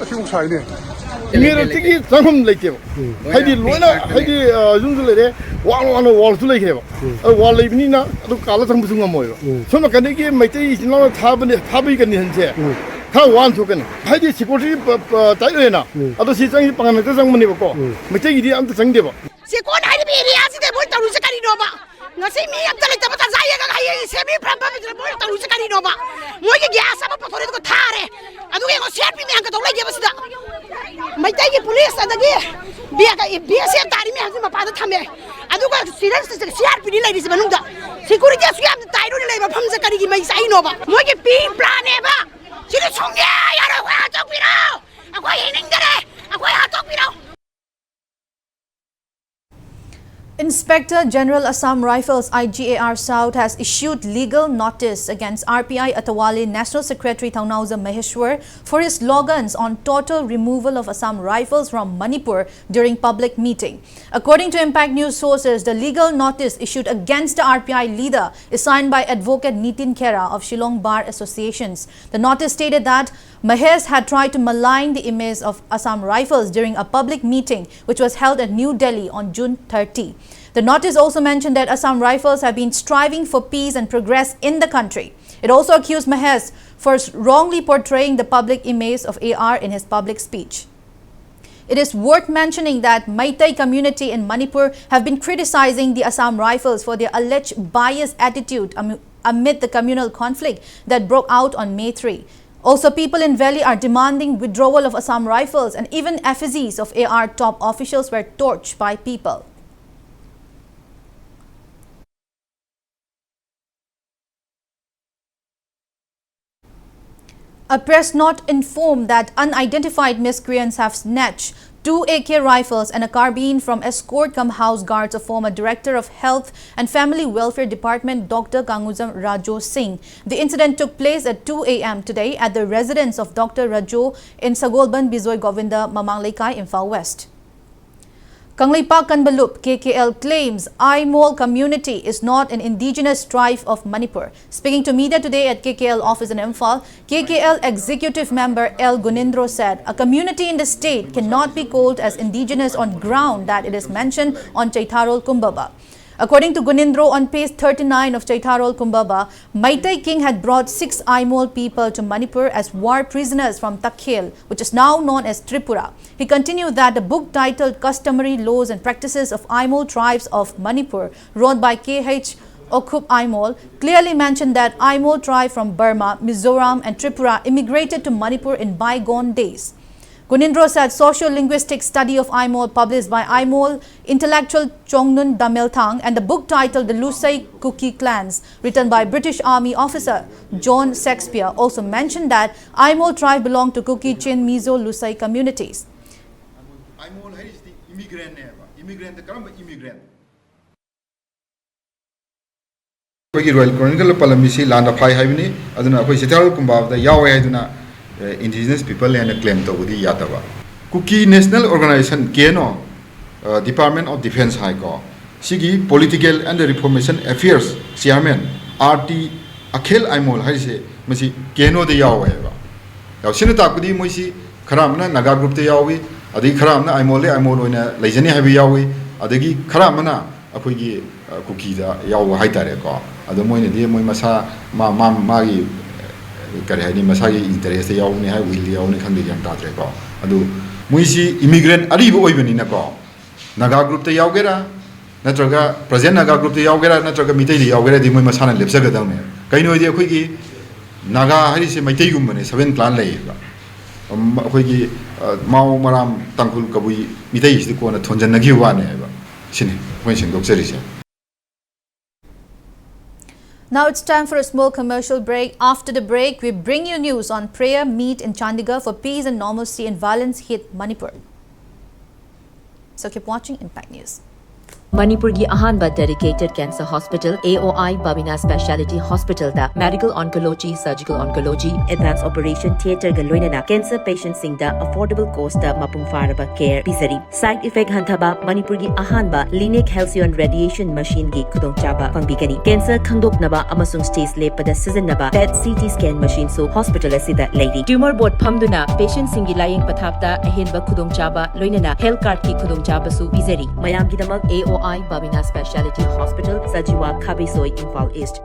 ꯑꯁꯤꯃꯨꯛ ꯁꯥꯏꯅꯦ꯫ ꯃꯦꯔꯣꯠꯇꯒꯤ ꯆꯪꯐꯝ ꯂꯩꯇꯦꯕ꯫ ꯍꯥꯏꯗꯤ ꯂꯣꯏꯅ, ꯍꯥꯏꯗꯤ, ꯑ, ꯌꯨꯝꯁꯨ ꯂꯩꯔꯦ, ꯋꯥꯡꯅ ꯋꯥꯡꯅ ꯋꯥꯜꯁꯨ ꯂꯩꯈ꯭ꯔꯦꯕ꯫ ꯑꯗꯣ ꯋꯥꯜ ꯂꯩꯕꯅꯤꯅ ꯑꯗꯨ ꯀꯥꯜꯂ ꯆꯪꯕꯁꯨ ꯉꯝꯃꯣꯏꯕ꯫ ꯁꯣꯝ ꯅꯥꯀꯟꯗꯒꯤ ꯃꯩꯇꯩ ꯏꯆꯤꯟ ꯏꯅꯥꯎꯅ ꯊꯥꯕꯅꯤ, ꯊꯥꯕꯒꯤ ꯀꯟꯗꯤꯁꯟꯁꯦ ꯈꯔ ꯋꯥꯅ ꯊꯣꯛꯀꯅꯤ꯫ ꯍꯥꯏꯗꯤ ꯁꯦꯀ꯭ꯌꯨꯔꯤꯇꯤ ꯄ-, ꯄ-, ꯇꯥꯏꯠ ꯑꯣꯏꯅ꯫ ꯑꯗꯣ ꯁꯤ ꯆꯪꯉꯤ ꯄꯥꯡꯒꯜ ꯍꯦꯛꯇ ꯆꯪꯕꯅꯦꯕꯀꯣ꯫ ꯃꯩꯇꯩꯒꯤꯗꯤ ꯑꯝꯇ ꯆꯪꯗꯦꯕ꯫ ꯆꯦꯀꯣꯟ ꯍꯥꯏꯔꯤꯕ ꯑꯦꯔꯤꯌꯥꯁꯤꯗ ꯃꯣꯏ ꯇꯧꯔꯤꯁꯦ ꯀꯔꯤꯅꯣꯕ? ꯉꯁꯤ ꯃꯤ ꯑꯝꯇ ꯂꯩꯇꯕ ꯇꯟꯖꯥ ꯌꯦꯡꯉꯒ ꯍꯌꯦꯡ ꯁꯦꯝꯕꯤ ꯐꯔꯝꯕ ꯃꯤꯗꯨꯅ ꯃꯣꯏꯅ ꯇꯧꯔꯤꯁꯦ ꯀꯔꯤꯅꯣꯕ? ꯃꯣꯏꯒꯤ ꯒ꯭ꯌꯥꯁ ꯑꯃ ꯄꯨꯊꯣꯔꯛꯑꯦ, ꯑꯗꯨꯒ ꯊꯥꯔꯦ꯫ ꯑꯗꯨꯒ ꯌꯦꯡꯉꯣ, ꯁꯤ ꯑꯥꯔ ꯄꯤ ꯃꯌꯥꯝ ꯀꯩꯗꯧ ꯂꯩꯒꯦꯕ ꯁꯤꯗ? ꯃꯩꯇꯩꯒꯤ ꯄꯨꯂꯤꯁ ꯑꯗꯒꯤ ꯕꯤ ꯑꯦꯁ ꯑꯦꯐ ꯇꯥꯔꯤ ꯃꯌꯥꯝꯁꯤ ꯃꯄꯥꯟꯗ ꯊꯝꯃꯦ꯫ ꯑꯗꯨꯒ ꯁꯤꯗ ꯁꯤ ꯑꯥꯔ ꯄꯤꯅꯤ ꯂꯩꯔꯤꯁꯦ ꯃꯅꯨꯡꯗ꯫ ꯁꯦꯀ꯭ꯌꯨꯔꯤꯇꯤ ꯑꯁꯨꯛ ꯌꯥꯝꯅ ꯇꯥꯏꯠ ꯑꯣꯏꯅ ꯂꯩꯕ ꯃꯐꯝꯁꯦ ꯀꯔꯤꯒꯤ ꯃꯩ ꯆꯥꯛꯏꯅꯣꯕ? ꯃꯣꯏꯒꯤ ꯄ꯭ꯔꯤ ꯄ꯭ꯂꯥꯟꯅꯦꯕ꯫ ꯁꯤꯗꯤ ꯁꯨꯡꯌꯥ ꯌꯥꯔꯣꯏ꯫ ꯑꯩꯈꯣꯏ ꯍꯥꯠꯇꯣꯛꯄꯤꯔꯣ꯫ ꯑꯩꯈꯣꯏ ꯍꯤꯡꯅꯤꯡꯗꯔꯦ꯫ ꯑꯩꯈꯣꯏ ꯍꯥꯠꯇꯣꯛꯄꯤꯔꯣ꯫ Inspector General Assam Rifles, I G A R South, has issued legal notice against R P I Atawale National Secretary Thaunauza Maheshwar for his slogans on total removal of Assam Rifles from Manipur during public meeting. According to Impact News sources, the legal notice issued against the R P I leader is signed by Advocate Nitin Khera of Shillong Bar Associations. The notice stated that Mahesh had tried to malign the image of Assam Rifles during a public meeting which was held at New Delhi on June thirty. The notice also mentioned that Assam Rifles have been striving for peace and progress in the country. It also accused Mahesh for wrongly portraying the public image of A R in his public speech. It is worth mentioning that Meitei community in Manipur have been criticizing the Assam Rifles for their alleged biased attitude am-, amid the communal conflict that broke out on May three. Also, people in Valley are demanding withdrawal of Assam Rifles, and even effigies of A R top officials were torched by people. A press note informed that unidentified miscreants have snatched two A K rifles and a carbine from escort cum house guards of former Director of Health and Family Welfare Department Doctor Kangujam Rajo Singh. The incident took place at two a m today at the residence of Doctor Rajo in Sagolban Bijoy Govinda, Mamang Leikai, Imphal West. Kangleipak Kanbalup, K K L, claims Aimol community is not an indigenous tribe of Manipur. Speaking to media today at K K L office in Imphal, K K L executive member L Gunindro said a community in the state cannot be called as indigenous on ground that it is mentioned on Chaitharol Kumbaba. According to Gunindro, on page thirty-nine of Chaitharol Kumbaba, Meitei king had brought six Aimol people to Manipur as war prisoners from Takhil, which is now known as Tripura. He continued that the book titled Customary Laws and Practices of Aimol Tribes of Manipur, wrote by K H Okhup Aimol, clearly mentioned that Aimol tribe from Burma, Mizoram, and Tripura immigrated to Manipur in bygone days. Gunindro said socio-linguistic study of Aimol published by Aimol intellectual Chongnun Damelthang and the book titled The Lusei Kuki Clans, written by British Army officer John Shakespeare, also mentioned that Aimol tribe belonged to Kuki, Chin, Mizo, Lusei communities. Aimol ꯍꯥꯏꯔꯤꯁꯤꯗꯤ ꯏꯃꯤꯒ꯭ꯔꯦꯟꯅꯦꯕ꯫ ꯏꯃꯤꯒ꯭ꯔꯦꯟꯗ ꯀꯔꯝꯕ ꯏꯃꯤꯒ꯭ꯔꯦꯟ? ꯑꯩꯈꯣꯏꯒꯤ royal ꯀ꯭ꯔꯣꯅꯤꯀꯜꯗ ꯄꯜꯂꯝꯃꯤꯁꯤ ꯂꯥꯟꯗ ꯐꯥꯏ ꯍꯥꯏꯕꯅꯤ꯫ ꯑꯗꯨꯅ ꯑꯩꯈꯣꯏ ꯆꯤꯊꯥꯔꯣꯜ ꯀꯨꯝꯕꯥꯕꯗ ꯌꯥꯎꯋꯦ ꯍꯥꯏꯗꯨꯅ, ꯑꯦ, indigenous ꯄꯤꯄꯜꯅꯦ ꯍꯥꯏꯅ claim ꯇꯧꯕꯗꯤ ꯌꯥꯗꯕ꯫ Kuki national organisation, K N O, ꯑ, ꯗꯤꯄꯥꯔꯠꯃꯦꯟ ꯑꯣꯐ ꯗꯤꯐꯦꯟꯁ ꯍꯥꯏꯀꯣ, ꯁꯤꯒꯤ political and the reformation affairs chairman R T Akhil Aimol ꯍꯥꯏꯔꯤꯁꯦ ꯃꯁꯤ ꯀꯦ ꯑꯦꯟ ꯑꯣꯗ ꯌꯥꯎꯋꯦꯕ꯫ ꯌꯥꯎ-, ꯁꯤꯅ ꯇꯥꯛꯄꯗꯤ ꯃꯣꯏꯁꯤ ꯈꯔ ꯑꯃꯅ ꯅꯥꯒꯥ ꯒ꯭ꯔꯨꯞꯇ ꯌꯥꯎꯏ, ꯑꯗꯒꯤ ꯈꯔ ꯑꯃꯅ ꯑꯥꯏꯃꯣꯜꯗꯤ ꯑꯥꯏꯃꯣꯜ ꯑꯣꯏꯅ ꯂꯩꯖꯅꯤ ꯍꯥꯏꯕ ꯌꯥꯎꯏ, ꯑꯗꯒꯤ ꯈꯔ ꯑꯃꯅ ꯑꯩꯈꯣꯏꯒꯤ, ꯑ, ꯀꯨꯀꯤꯗ ꯌꯥꯎꯕ ꯍꯥꯏꯇꯥꯔꯦꯀꯣ꯫ ꯑꯗꯣ ꯃꯣꯏꯅꯗꯤ ꯃꯣꯏ ꯃꯁꯥ, ꯃꯥ-, ꯃꯥ-, ꯃꯥꯒꯤ, ꯑ, ꯀꯔꯤ ꯍꯥꯏꯅꯤ, ꯃꯁꯥꯒꯤ ꯏꯟꯇꯔꯦꯁꯇ ꯌꯥꯎꯕꯅꯤ ꯍꯥꯏ, ꯋꯤꯜꯗ ꯌꯥꯎꯕꯅꯤ ꯈꯪꯗꯦ, ꯒ꯭ꯌꯥꯟ ꯇꯥꯗ꯭ꯔꯦꯀꯣ꯫ ꯑꯗꯨ ꯃꯣꯏꯁꯤ ꯏꯃꯤꯒ꯭ꯔꯦꯟ ꯑꯔꯤꯕ ꯑꯣꯏꯕꯅꯤꯅꯀꯣ, ꯅꯥꯒꯥ ꯒ꯭ꯔꯨꯞꯇ ꯌꯥꯎꯒꯦꯔꯥ, ꯅꯠꯇ꯭ꯔꯒ ꯄ꯭ꯔꯖꯦꯟ ꯅꯥꯒꯥ ꯒ꯭ꯔꯨꯞꯇ ꯌꯥꯎꯒꯦꯔꯥ, ꯅꯠꯇ꯭ꯔꯒ ꯃꯤꯇꯩꯗ ꯌꯥꯎꯒꯦꯔꯥꯗꯤ ꯃꯣꯏ ꯃꯁꯥꯅ ꯂꯦꯞꯆꯒꯗꯕꯅꯦ꯫ ꯀꯩꯅꯣ ꯍꯥꯏꯗꯤ ꯑꯩꯈꯣꯏꯒꯤ ꯅꯥꯒꯥ ꯍꯥꯏꯔꯤꯁꯦ ꯃꯩꯇꯩꯒꯨꯝꯕꯅꯦ, ꯁꯚꯦꯟ ꯀ꯭ꯂꯥꯟ ꯂꯩꯌꯦꯕ꯫ ꯑꯝ, ꯑꯩꯈꯣꯏꯒꯤ, ꯑ, ꯃꯥꯎ, ꯃꯔꯥꯝ, ꯇꯥꯡꯈꯨꯜ, ꯀꯕꯨꯏ, ꯃꯤꯇꯩꯁꯤꯗꯤ ꯀꯣꯟꯅ ꯊꯣꯟꯖꯟꯅꯈꯤꯕ ꯋꯥꯅꯦ ꯍꯥꯏꯕ꯫ ꯁꯤꯅꯤ ꯑꯩꯈꯣꯏꯅ ꯁꯦꯡꯗꯣꯛꯆꯔꯤꯁꯦ꯫ Now it's time for a small commercial break. After the break, we bring you news on prayer meet in Chandigarh for peace and normalcy in violence hit Manipur. So keep watching Impact News. ꯃꯅꯤꯄꯨꯔꯒꯤ ꯑꯍꯥꯟꯕ dedicated cancer hospital A O I Babina Speciality Hospitalꯗ medical oncology, surgical oncology, advanced operation theatreꯒ ꯂꯣꯏꯅꯅ cancer patientꯁꯤꯡꯗ affordable costꯇ ꯃꯄꯨꯡ ꯐꯥꯔꯕ care ꯄꯤꯖꯔꯤ꯫ Side effect ꯍꯟꯊꯕ ꯃꯅꯤꯄꯨꯔꯒꯤ ꯑꯍꯥꯟꯕ Lineak Halcyon radiation machineꯒꯤ ꯈꯨꯗꯣꯡꯆꯥꯕ ꯐꯪꯕꯤꯒꯅꯤ꯫ Cancer ꯈꯪꯗꯣꯛꯅꯕ ꯑꯃꯁꯨꯡ stage ꯂꯦꯞꯄꯗ ꯁꯤꯖꯤꯟꯅꯕ PET C T scan machineꯁꯨ hospital ꯑꯁꯤꯗ ꯂꯩꯔꯤ꯫ Tumor board ꯐꯝꯗꯨꯅ patientꯁꯤꯡꯒꯤ ꯂꯥꯌꯦꯡ ꯄꯊꯥꯞꯇ ꯑꯍꯦꯟꯕ ꯈꯨꯗꯣꯡꯆꯥꯕ ꯂꯣꯏꯅꯅ health cardꯀꯤ ꯈꯨꯗꯣꯡꯆꯥꯕꯁꯨ ꯄꯤꯖꯔꯤ꯫ ꯃꯌꯥꯝꯒꯤꯗꯃꯛ A O I Babina Speciality Hospital, Sajiwa, ꯈꯥꯕꯩꯁꯣꯏ, Imphal East꯫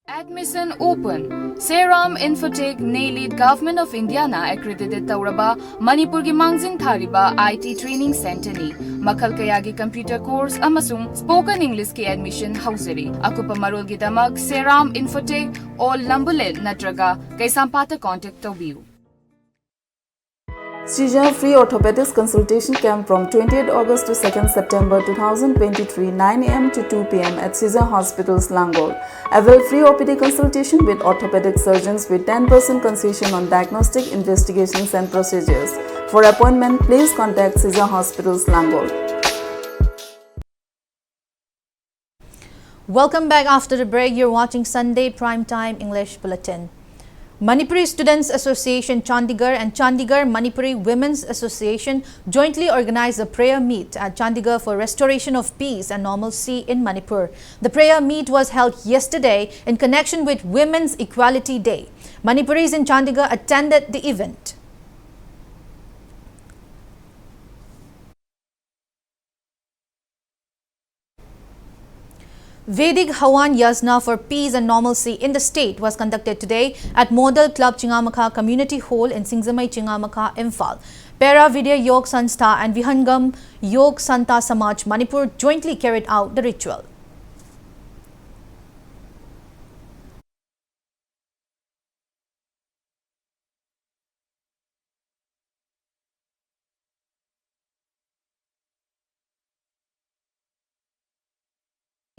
Admission open. Seram Infotech, NELIT, Government of Indiaꯅ accredited ꯇꯧꯔꯕ ꯃꯅꯤꯄꯨꯔꯒꯤ ꯃꯥꯡꯖꯤꯟ ꯊꯥꯔꯤꯕ I T training centreꯅꯤ꯫ ꯃꯈꯜ ꯀꯌꯥꯒꯤ computer course ꯑꯃꯁꯨꯡ spoken Englishꯀꯤ admission ꯍꯧꯖꯔꯤ꯫ ꯑꯀꯨꯞꯄ ꯃꯔꯣꯜꯒꯤꯗꯃꯛ Seram Infotech, Old Lambulel ꯅꯠꯇ꯭ꯔꯒ ꯀꯩꯁꯥꯝꯄꯥꯠꯇ contact ꯇꯧꯕꯤꯌꯨ꯫ Seizure Free Orthopedics Consultation Camp from twenty-eighth August to second September two thousand twenty-three, nine A M to two P M at Seizure Hospitals, Langol. Avail free O P D consultation with orthopedic surgeons with ten percent concession on diagnostic investigations and procedures. For appointment, please contact Seizure Hospitals, Langol. Welcome back after the break. You're watching Sunday Prime Time English Bulletin. Manipuri Students Association Chandigarh and Chandigarh Manipuri Women's Association jointly organized a prayer meet at Chandigarh for restoration of peace and normalcy in Manipur. The prayer meet was held yesterday in connection with Women's Equality Day. Manipuris in Chandigarh attended the event. Vedic Hawan Yajna for peace and normalcy in the state was conducted today at Model Club Chingamakha Community Hall in Singzamei Chingamakha, Imphal. Para Vidya Yog Sanstha and Vihangam Yog Santa Samaj Manipur jointly carried out the ritual.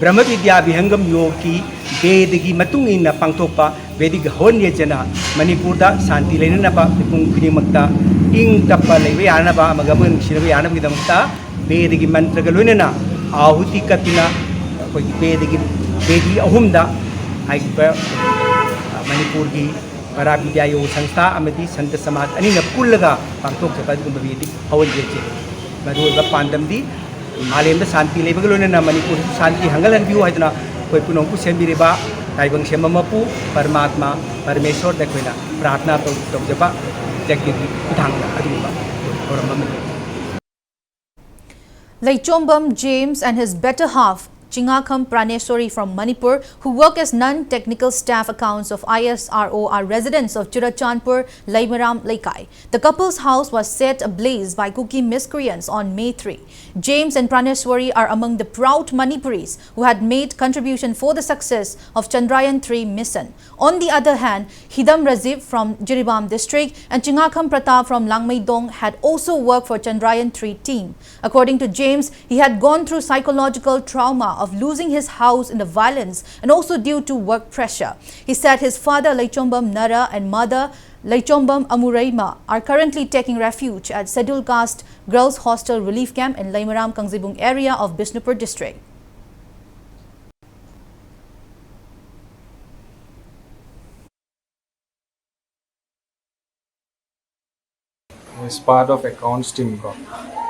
ꯕ꯭ꯔꯍ꯭ꯃ ꯕꯤꯗ꯭ꯌꯥ ꯚꯤꯍꯪꯒꯝ ꯌꯣꯒꯀꯤ ꯕꯦꯗꯒꯤ ꯃꯇꯨꯡ ꯏꯟꯅ ꯄꯥꯡꯊꯣꯛꯄ ꯕꯦꯗꯤꯛ ꯍꯋꯟ ꯌꯦꯖꯅ ꯃꯅꯤꯄꯨꯔꯗ ꯁꯥꯟꯇꯤ ꯂꯩꯅꯅꯕ, ꯃꯤꯄꯨꯝ ꯈꯨꯗꯤꯡꯃꯛꯇ ꯏꯪ ꯇꯞꯄ ꯂꯩꯕ ꯌꯥꯅꯕ ꯑꯃꯒ ꯑꯃꯒ ꯅꯨꯡꯁꯤꯅꯕ ꯌꯥꯅꯕꯒꯤꯗꯃꯛꯇ ꯕꯦꯗꯒꯤ ꯃꯟꯇ꯭ꯔꯒ ꯂꯣꯏꯅꯅ ꯑꯥꯍꯨꯇꯤ ꯀꯠꯇꯨꯅ ꯑꯩꯈꯣꯏꯒꯤ ꯕꯦꯗꯒꯤ, ꯕꯦꯗꯤ ꯑꯍꯨꯝꯗ ꯍꯥꯏꯔꯤꯕ ꯃꯅꯤꯄꯨꯔꯒꯤ ꯄꯔꯥ ꯕꯤꯗ꯭ꯌꯥ ꯌꯣꯒ ꯁꯪꯁꯊꯥ ꯑꯃꯗꯤ ꯁꯟꯇ ꯁꯃꯥꯖ ꯑꯅꯤꯅ ꯄꯨꯜꯂꯒ ꯄꯥꯡꯊꯣꯛꯆꯕ ꯑꯗꯨꯒꯨꯝꯕ ꯕꯦꯗꯤꯛ ꯍꯋꯟ ꯌꯦꯖꯅꯤ꯫ ꯃꯔꯨꯑꯣꯏꯕ ꯄꯥꯟꯗꯝꯗꯤ ꯃꯥꯂꯦꯝꯗ ꯁꯥꯟꯇꯤ ꯂꯩꯕꯒ ꯂꯣꯏꯅꯅ ꯃꯅꯤꯄꯨꯔꯗꯁꯨ ꯁꯥꯟꯇꯤ ꯍꯟꯒꯠꯍꯟꯕꯤꯌꯨ ꯍꯥꯏꯗꯨꯅ ꯑꯩꯈꯣꯏ ꯄꯨꯝꯅꯃꯛꯄꯨ ꯁꯦꯝꯕꯤꯔꯤꯕ ꯇꯥꯏꯕꯪ ꯁꯦꯝꯕ ꯃꯄꯨ ꯄꯔꯃꯥꯠꯃ ꯄꯔꯃꯦꯁꯣꯔꯗ ꯑꯩꯈꯣꯏꯅ ꯄ꯭ꯔꯥꯔꯊꯅꯥ ꯇꯧ-, ꯇꯧꯖꯕ ꯌꯖꯅꯒꯤ ꯈꯨꯠꯊꯥꯡꯗ ꯑꯗꯨꯒꯨꯝꯕ ꯊꯧꯔꯝ ꯑꯃꯅꯤ꯫ Leichombam James and his better half, Chingakham Praneswari from Manipur, who work as non-technical staff accounts of I S R O, are residents of Churachandpur, Leimaram Leikai. The couple's house was set ablaze by Kuki miscreants on May three. James and Praneswari are among the proud Manipuris who had made contribution for the success of Chandrayaan three mission. On the other hand, Hidam Rajiv from Jiribam district and Chingakham Pratap from Langmeidong had also worked for Chandrayaan three team. According to James, he had gone through psychological trauma of losing his house in the violence and also due to work pressure. He said his father Leichombam Nara and mother Leichombam Amureima are currently taking refuge at Scheduled Caste Girls Hostel Relief Camp in Leimaram Kangzibung area of Bishnupur district. As part of accounts team ꯀꯣ,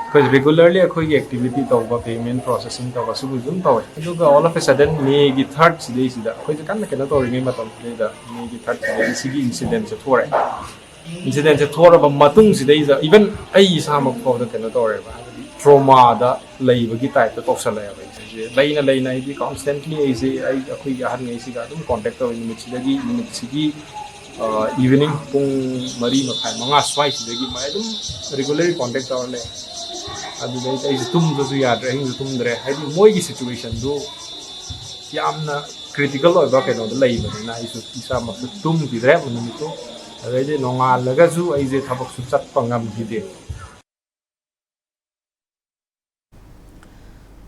ꯑꯩꯈꯣꯏ regularly ꯑꯩꯈꯣꯏꯒꯤ activity ꯇꯧꯕ, payment processing ꯇꯧꯕ, ꯁꯤꯒꯨꯝꯕꯁꯨ ꯑꯗꯨꯝ ꯇꯧꯋꯦ꯫ ꯑꯗꯨꯒ all of a sudden ꯃꯦꯒꯤ ꯊꯥꯔꯠꯁꯤꯗꯩꯁꯤꯗ, ꯑꯩꯈꯣꯏꯁꯦ ꯀꯟꯅ ꯀꯩꯅꯣ ꯇꯧꯔꯤꯉꯩ ꯃꯇꯝꯁꯤꯗꯩꯗ, ꯃꯦꯒꯤ ꯊꯥꯔꯠꯁꯤꯗꯩꯗ ꯁꯤꯒꯤ incidentꯁꯦ ꯊꯣꯔꯛꯑꯦ꯫ Incidentꯁꯦ ꯊꯣꯔꯛꯑꯕ ꯃꯇꯨꯡꯁꯤꯗꯩꯗ even ꯑꯩ ꯏꯁꯥꯃꯛ ꯐꯥꯎꯗ ꯀꯩꯅꯣ ꯇꯧꯔꯦꯕ, ꯍꯥꯏꯕꯗꯤ traumaꯗ ꯂꯩꯕꯒꯤ typeꯇ ꯇꯧꯁꯜꯂꯛꯑꯦꯕ꯫ ꯑꯩꯁꯦ ꯂꯩꯅ ꯂꯩꯅ ꯍꯥꯏꯗꯤ constantly ꯑꯩꯁꯦ, ꯑꯩ, ꯑꯩꯈꯣꯏꯒꯤ ꯑꯍꯟꯉꯩꯁꯤꯒ ꯑꯗꯨꯝ contact ꯇꯧꯋꯤ꯫ ꯅꯨꯃꯤꯠꯁꯤꯗꯒꯤ, ꯅꯨꯃꯤꯠꯁꯤꯒꯤ evening ꯄꯨꯡ ꯃꯔꯤ ꯃꯈꯥꯏ, ꯃꯉꯥ ꯁ꯭ꯋꯥꯏꯁꯤꯗꯒꯤ ꯃꯣꯏ ꯑꯗꯨꯝ regularly contact ꯇꯧꯔ ꯂꯩ꯫ ꯑꯗꯨꯗꯩꯗꯤ ꯑꯩꯁꯨ ꯇꯨꯝꯕꯁꯨ ꯌꯥꯗ꯭ꯔꯦ, ꯑꯍꯤꯡꯁꯨ ꯇꯨꯝꯗ꯭ꯔꯦ꯫ ꯍꯥꯏꯗꯤ ꯃꯣꯏꯒꯤ situationꯗꯨ ꯌꯥꯝꯅ critical ꯑꯣꯏꯕ ꯀꯩꯅꯣꯗ ꯂꯩꯕꯅꯤꯅ ꯑꯩꯁꯨ ꯏꯁꯥꯃꯛꯁꯨ ꯇꯨꯝꯈꯤꯗ꯭ꯔꯦ ꯅꯨꯃꯤꯠꯇꯨ꯫ ꯑꯗꯩꯗꯤ ꯅꯣꯡꯉꯥꯜꯂꯒꯁꯨ ꯑꯩꯁꯦ ꯊꯕꯛꯁꯨ ꯆꯠꯄ ꯉꯝꯈꯤꯗꯦ꯫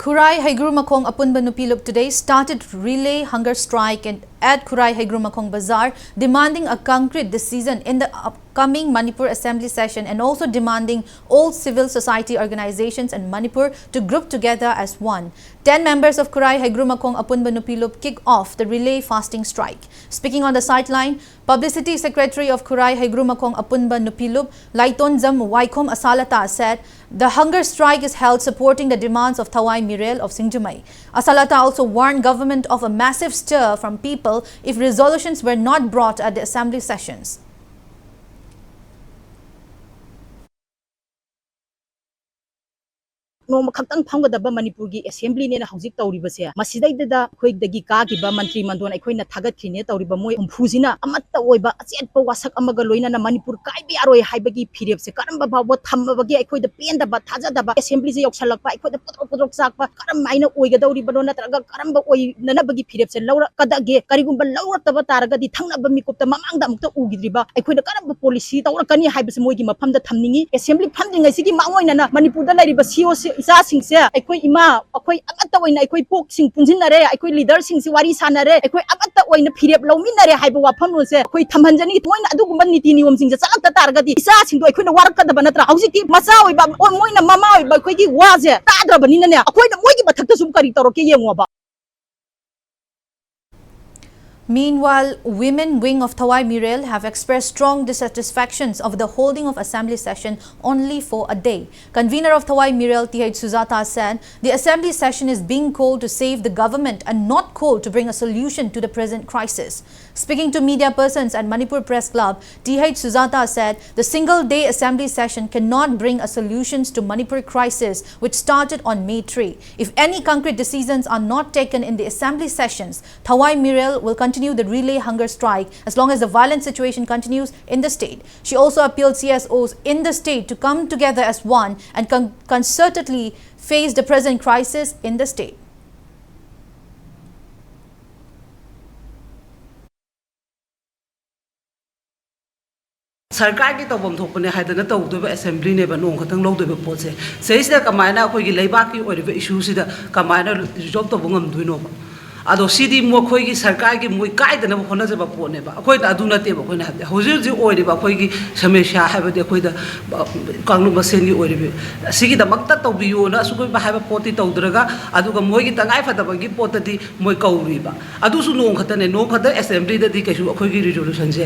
Khurai Haigrumakhong Apunba Nupilup today started relay hunger strike and at Khurai Haigrumakhong Bazaar, demanding a concrete decision in the upcoming Manipur Assembly session and also demanding all civil society organizations in Manipur to group together as one. Ten members of Khurai Haigrumakhong Apunba Nupilup kick off the relay fasting strike. Speaking on the sideline, Publicity Secretary of Khurai Haigrumakhong Apunba Nupilup, Laitonjam Waikhom Asalata said the hunger strike is held supporting the demands of Thawai Mirel of Singjumai. Asalata also warned government of a massive stir from people if resolutions were not brought at the assembly sessions. ꯅꯣꯡꯃ ꯈꯛꯇꯪ ꯐꯝꯒꯗꯕ ꯃꯅꯤꯄꯨꯔꯒꯤ ꯑꯦꯁꯦꯝꯕ꯭ꯂꯤꯅꯦꯅ ꯍꯧꯖꯤꯛ ꯇꯧꯔꯤꯕꯁꯦ, ꯃꯁꯤꯗꯩꯗꯨꯗ ꯑꯩꯈꯣꯏꯗꯒꯤ ꯀꯥꯈꯤꯕ ꯃꯟꯇ꯭ꯔꯤ ꯃꯟꯗꯣꯟ ꯑꯩꯈꯣꯏꯅ ꯊꯥꯒꯠꯈ꯭ꯔꯤꯅꯦ ꯇꯧꯔꯤꯕ ꯃꯣꯏ ꯍꯨꯝꯐꯨꯁꯤꯅ ꯑꯃꯠꯇ ꯑꯣꯏꯕ ꯑꯆꯦꯠꯄ ꯋꯥꯁꯛ ꯑꯃꯒ ꯂꯣꯏꯅꯅ ꯃꯅꯤꯄꯨꯔ ꯀꯥꯏꯕ ꯌꯥꯔꯣꯏ ꯍꯥꯏꯕꯒꯤ ꯐꯤꯔꯦꯞꯁꯦ ꯀꯔꯝꯕ ꯐꯥꯎꯕ ꯊꯝꯃꯕꯒꯦ? ꯑꯩꯈꯣꯏꯗ ꯄꯦꯟꯗꯕ, ꯊꯥꯖꯗꯕ, ꯑꯦꯁꯦꯝꯕ꯭ꯂꯤꯁꯦ ꯌꯧꯁꯜꯂꯛꯄ, ꯑꯩꯈꯣꯏꯗ ꯄꯣꯗ꯭ꯔꯣꯛ ꯄꯣꯗ꯭ꯔꯣꯛ ꯆꯥꯛꯄ, ꯀꯔꯝ ꯍꯥꯏꯅ ꯑꯣꯏꯒꯗꯧꯔꯤꯕꯅꯣ, ꯅꯠꯇ꯭ꯔꯒ ꯀꯔꯝꯕ ꯑꯣꯏꯅꯅꯕꯒꯤ ꯐꯤꯔꯦꯞꯁꯦ ꯂꯧꯔꯛꯀꯗꯒꯦ? ꯀꯔꯤꯒꯨꯝꯕ ꯂꯧꯔꯛꯇꯕ ꯇꯥꯔꯒꯗꯤ ꯊꯪꯅꯕ ꯃꯤꯀꯨꯞꯇ ꯃꯃꯥꯡꯗ ꯑꯃꯨꯛꯇ ꯎꯈꯤꯗ꯭ꯔꯤꯕ ꯑꯩꯈꯣꯏꯅ ꯀꯔꯝꯕ ꯄꯣꯂꯤꯁꯤ ꯇꯧꯔꯛꯀꯅꯤ ꯍꯥꯏꯕꯁꯦ ꯃꯣꯏꯒꯤ ꯃꯐꯝꯗ ꯊꯝꯅꯤꯡꯉꯤ꯫ ꯑꯦꯁꯦꯝꯕ꯭ꯂꯤ ꯐꯝꯗ꯭ꯔꯤꯉꯩꯁꯤꯒꯤ ꯃꯥꯡꯑꯣꯏꯅꯅ ꯃꯅꯤꯄꯨꯔꯗ ꯂꯩꯔꯤꯕ ꯁꯤ ꯑꯣ ꯁꯤ ꯏꯆꯥꯁꯤꯡꯁꯦ, ꯑꯩꯈꯣꯏ ꯏꯃꯥ, ꯑꯩꯈꯣꯏ ꯑꯃꯠꯇ ꯑꯣꯏꯅ ꯑꯩꯈꯣꯏ ꯄꯣꯛꯁꯤꯡ ꯄꯨꯟꯁꯤꯟꯅꯔꯦ, ꯑꯩꯈꯣꯏ ꯂꯤꯗꯔꯁꯤꯡꯁꯤ ꯋꯥꯔꯤ ꯁꯥꯟꯅꯔꯦ, ꯑꯩꯈꯣꯏ ꯑꯃꯠꯇ ꯑꯣꯏꯅ ꯐꯤꯔꯦꯞ ꯂꯧꯃꯤꯟꯅꯔꯦ ꯍꯥꯏꯕ ꯋꯥꯐꯝꯂꯣꯟꯁꯦ ꯑꯩꯈꯣꯏ ꯊꯝꯍꯟꯖꯅꯤꯡꯉꯤ꯫ ꯃꯣꯏꯅ ꯑꯗꯨꯒꯨꯝꯕ ꯅꯤꯇꯤ ꯅꯤꯌꯣꯝꯁꯤꯡꯁꯦ ꯆꯠꯂꯛꯇ ꯇꯥꯔꯒꯗꯤ ꯏꯆꯥꯁꯤꯡꯗꯣ ꯑꯩꯈꯣꯏꯅ ꯋꯥꯔꯛꯀꯗꯕ ꯅꯠꯇ꯭ꯔꯥ? ꯍꯧꯖꯤꯛꯇꯤ ꯃꯆꯥ ꯑꯣꯏꯕ, ꯃꯣꯏꯅ ꯃꯃꯥ ꯑꯣꯏꯕ ꯑꯩꯈꯣꯏꯒꯤ ꯋꯥꯁꯦ ꯇꯥꯗ꯭ꯔꯕꯅꯤꯅꯅꯦ, ꯑꯩꯈꯣꯏꯅ ꯃꯣꯏꯒꯤ ꯃꯊꯛꯇ ꯁꯨꯝ ꯀꯔꯤ ꯇꯧꯔꯛꯀꯦ ꯌꯦꯡꯉꯣꯕ꯫ Meanwhile, women wing of Thawai Mirel have expressed strong dissatisfactions over the holding of assembly session only for a day. Convener of Thawai Mirel, T H Sujata, said the assembly session is being called to save the government and not called to bring a solution to the present crisis. Speaking to media persons at Manipur Press Club, T H Sujata said the single day assembly session cannot bring a solution to Manipur crisis, which started on May three. If any concrete decisions are not taken in the assembly sessions, Thawai Mirel will continue the relay hunger strike as long as the violent situation continues in the state. She also appealed C S Os in the state to come together as one and con- concertedly face the present crisis in the state. ꯁꯔꯀꯥꯔꯒꯤ ꯇꯧꯐꯝ ꯊꯣꯛꯄꯅꯦ ꯍꯥꯏꯗꯅ ꯇꯧꯗꯣꯏꯕ ꯑꯦꯁꯦꯝꯕ꯭ꯂꯤꯅꯦꯕ ꯅꯣꯡ ꯈꯛꯇꯪ ꯂꯧꯗꯣꯏꯕ ꯄꯣꯠꯁꯦ꯫ ꯁꯤꯗꯩꯁꯤꯗ ꯀꯃꯥꯏꯅ ꯑꯩꯈꯣꯏꯒꯤ ꯂꯩꯕꯥꯛꯀꯤ ꯑꯣꯏꯔꯤꯕ ꯏꯁꯨꯁꯤꯗ ꯀꯃꯥꯏꯅ ꯔꯤꯖꯣꯜꯕ ꯇꯧꯕ ꯉꯝꯗꯣꯏꯅꯣꯕ? ꯑꯗꯣ ꯁꯤꯗꯤ ꯃꯈꯣꯏꯒꯤ ꯁꯔꯀꯥꯔꯒꯤ ꯃꯣꯏ ꯀꯥꯏꯗꯅꯕ ꯍꯣꯠꯅꯖꯕ ꯄꯣꯠꯅꯦꯕ꯫ ꯑꯩꯈꯣꯏꯅ ꯑꯗꯨ ꯅꯠꯇꯦꯕ꯫ ꯑꯩꯈꯣꯏꯅ ꯍꯥꯏꯕꯗꯤ ꯍꯧꯖꯤꯛ ꯍꯧꯖꯤꯛ ꯑꯣꯏꯔꯤꯕ ꯑꯩꯈꯣꯏꯒꯤ ꯁꯃꯁ꯭ꯌꯥ ꯍꯥꯏꯕꯗꯤ ꯑꯩꯈꯣꯏꯗ, ꯑ, ꯀꯥꯡꯂꯨꯞ ꯃꯁꯦꯟꯒꯤ ꯑꯣꯏꯔꯤꯕ ꯑꯁꯤꯒꯤꯗꯃꯛꯇ ꯇꯧꯕꯤꯌꯣꯅ ꯑꯁꯨꯛ ꯑꯣꯏꯕ ꯍꯥꯏꯕ ꯄꯣꯠꯇꯤ ꯇꯧꯗ꯭ꯔꯒ, ꯑꯗꯨꯒ ꯃꯣꯏꯒꯤ ꯇꯉꯥꯏ ꯐꯗꯕꯒꯤ ꯄꯣꯠꯇꯗꯤ ꯃꯣꯏ ꯀꯧꯔꯤꯕ꯫ ꯑꯗꯨꯁꯨ ꯅꯣꯡ ꯈꯛꯇꯅꯦ, ꯅꯣꯡ ꯈꯛꯇ ꯑꯦꯁꯦꯝꯕ꯭ꯂꯤꯗꯗꯤ ꯀꯩꯁꯨ ꯑꯩꯈꯣꯏꯒꯤ ꯔꯤꯖꯣꯂꯨꯁꯟꯁꯦ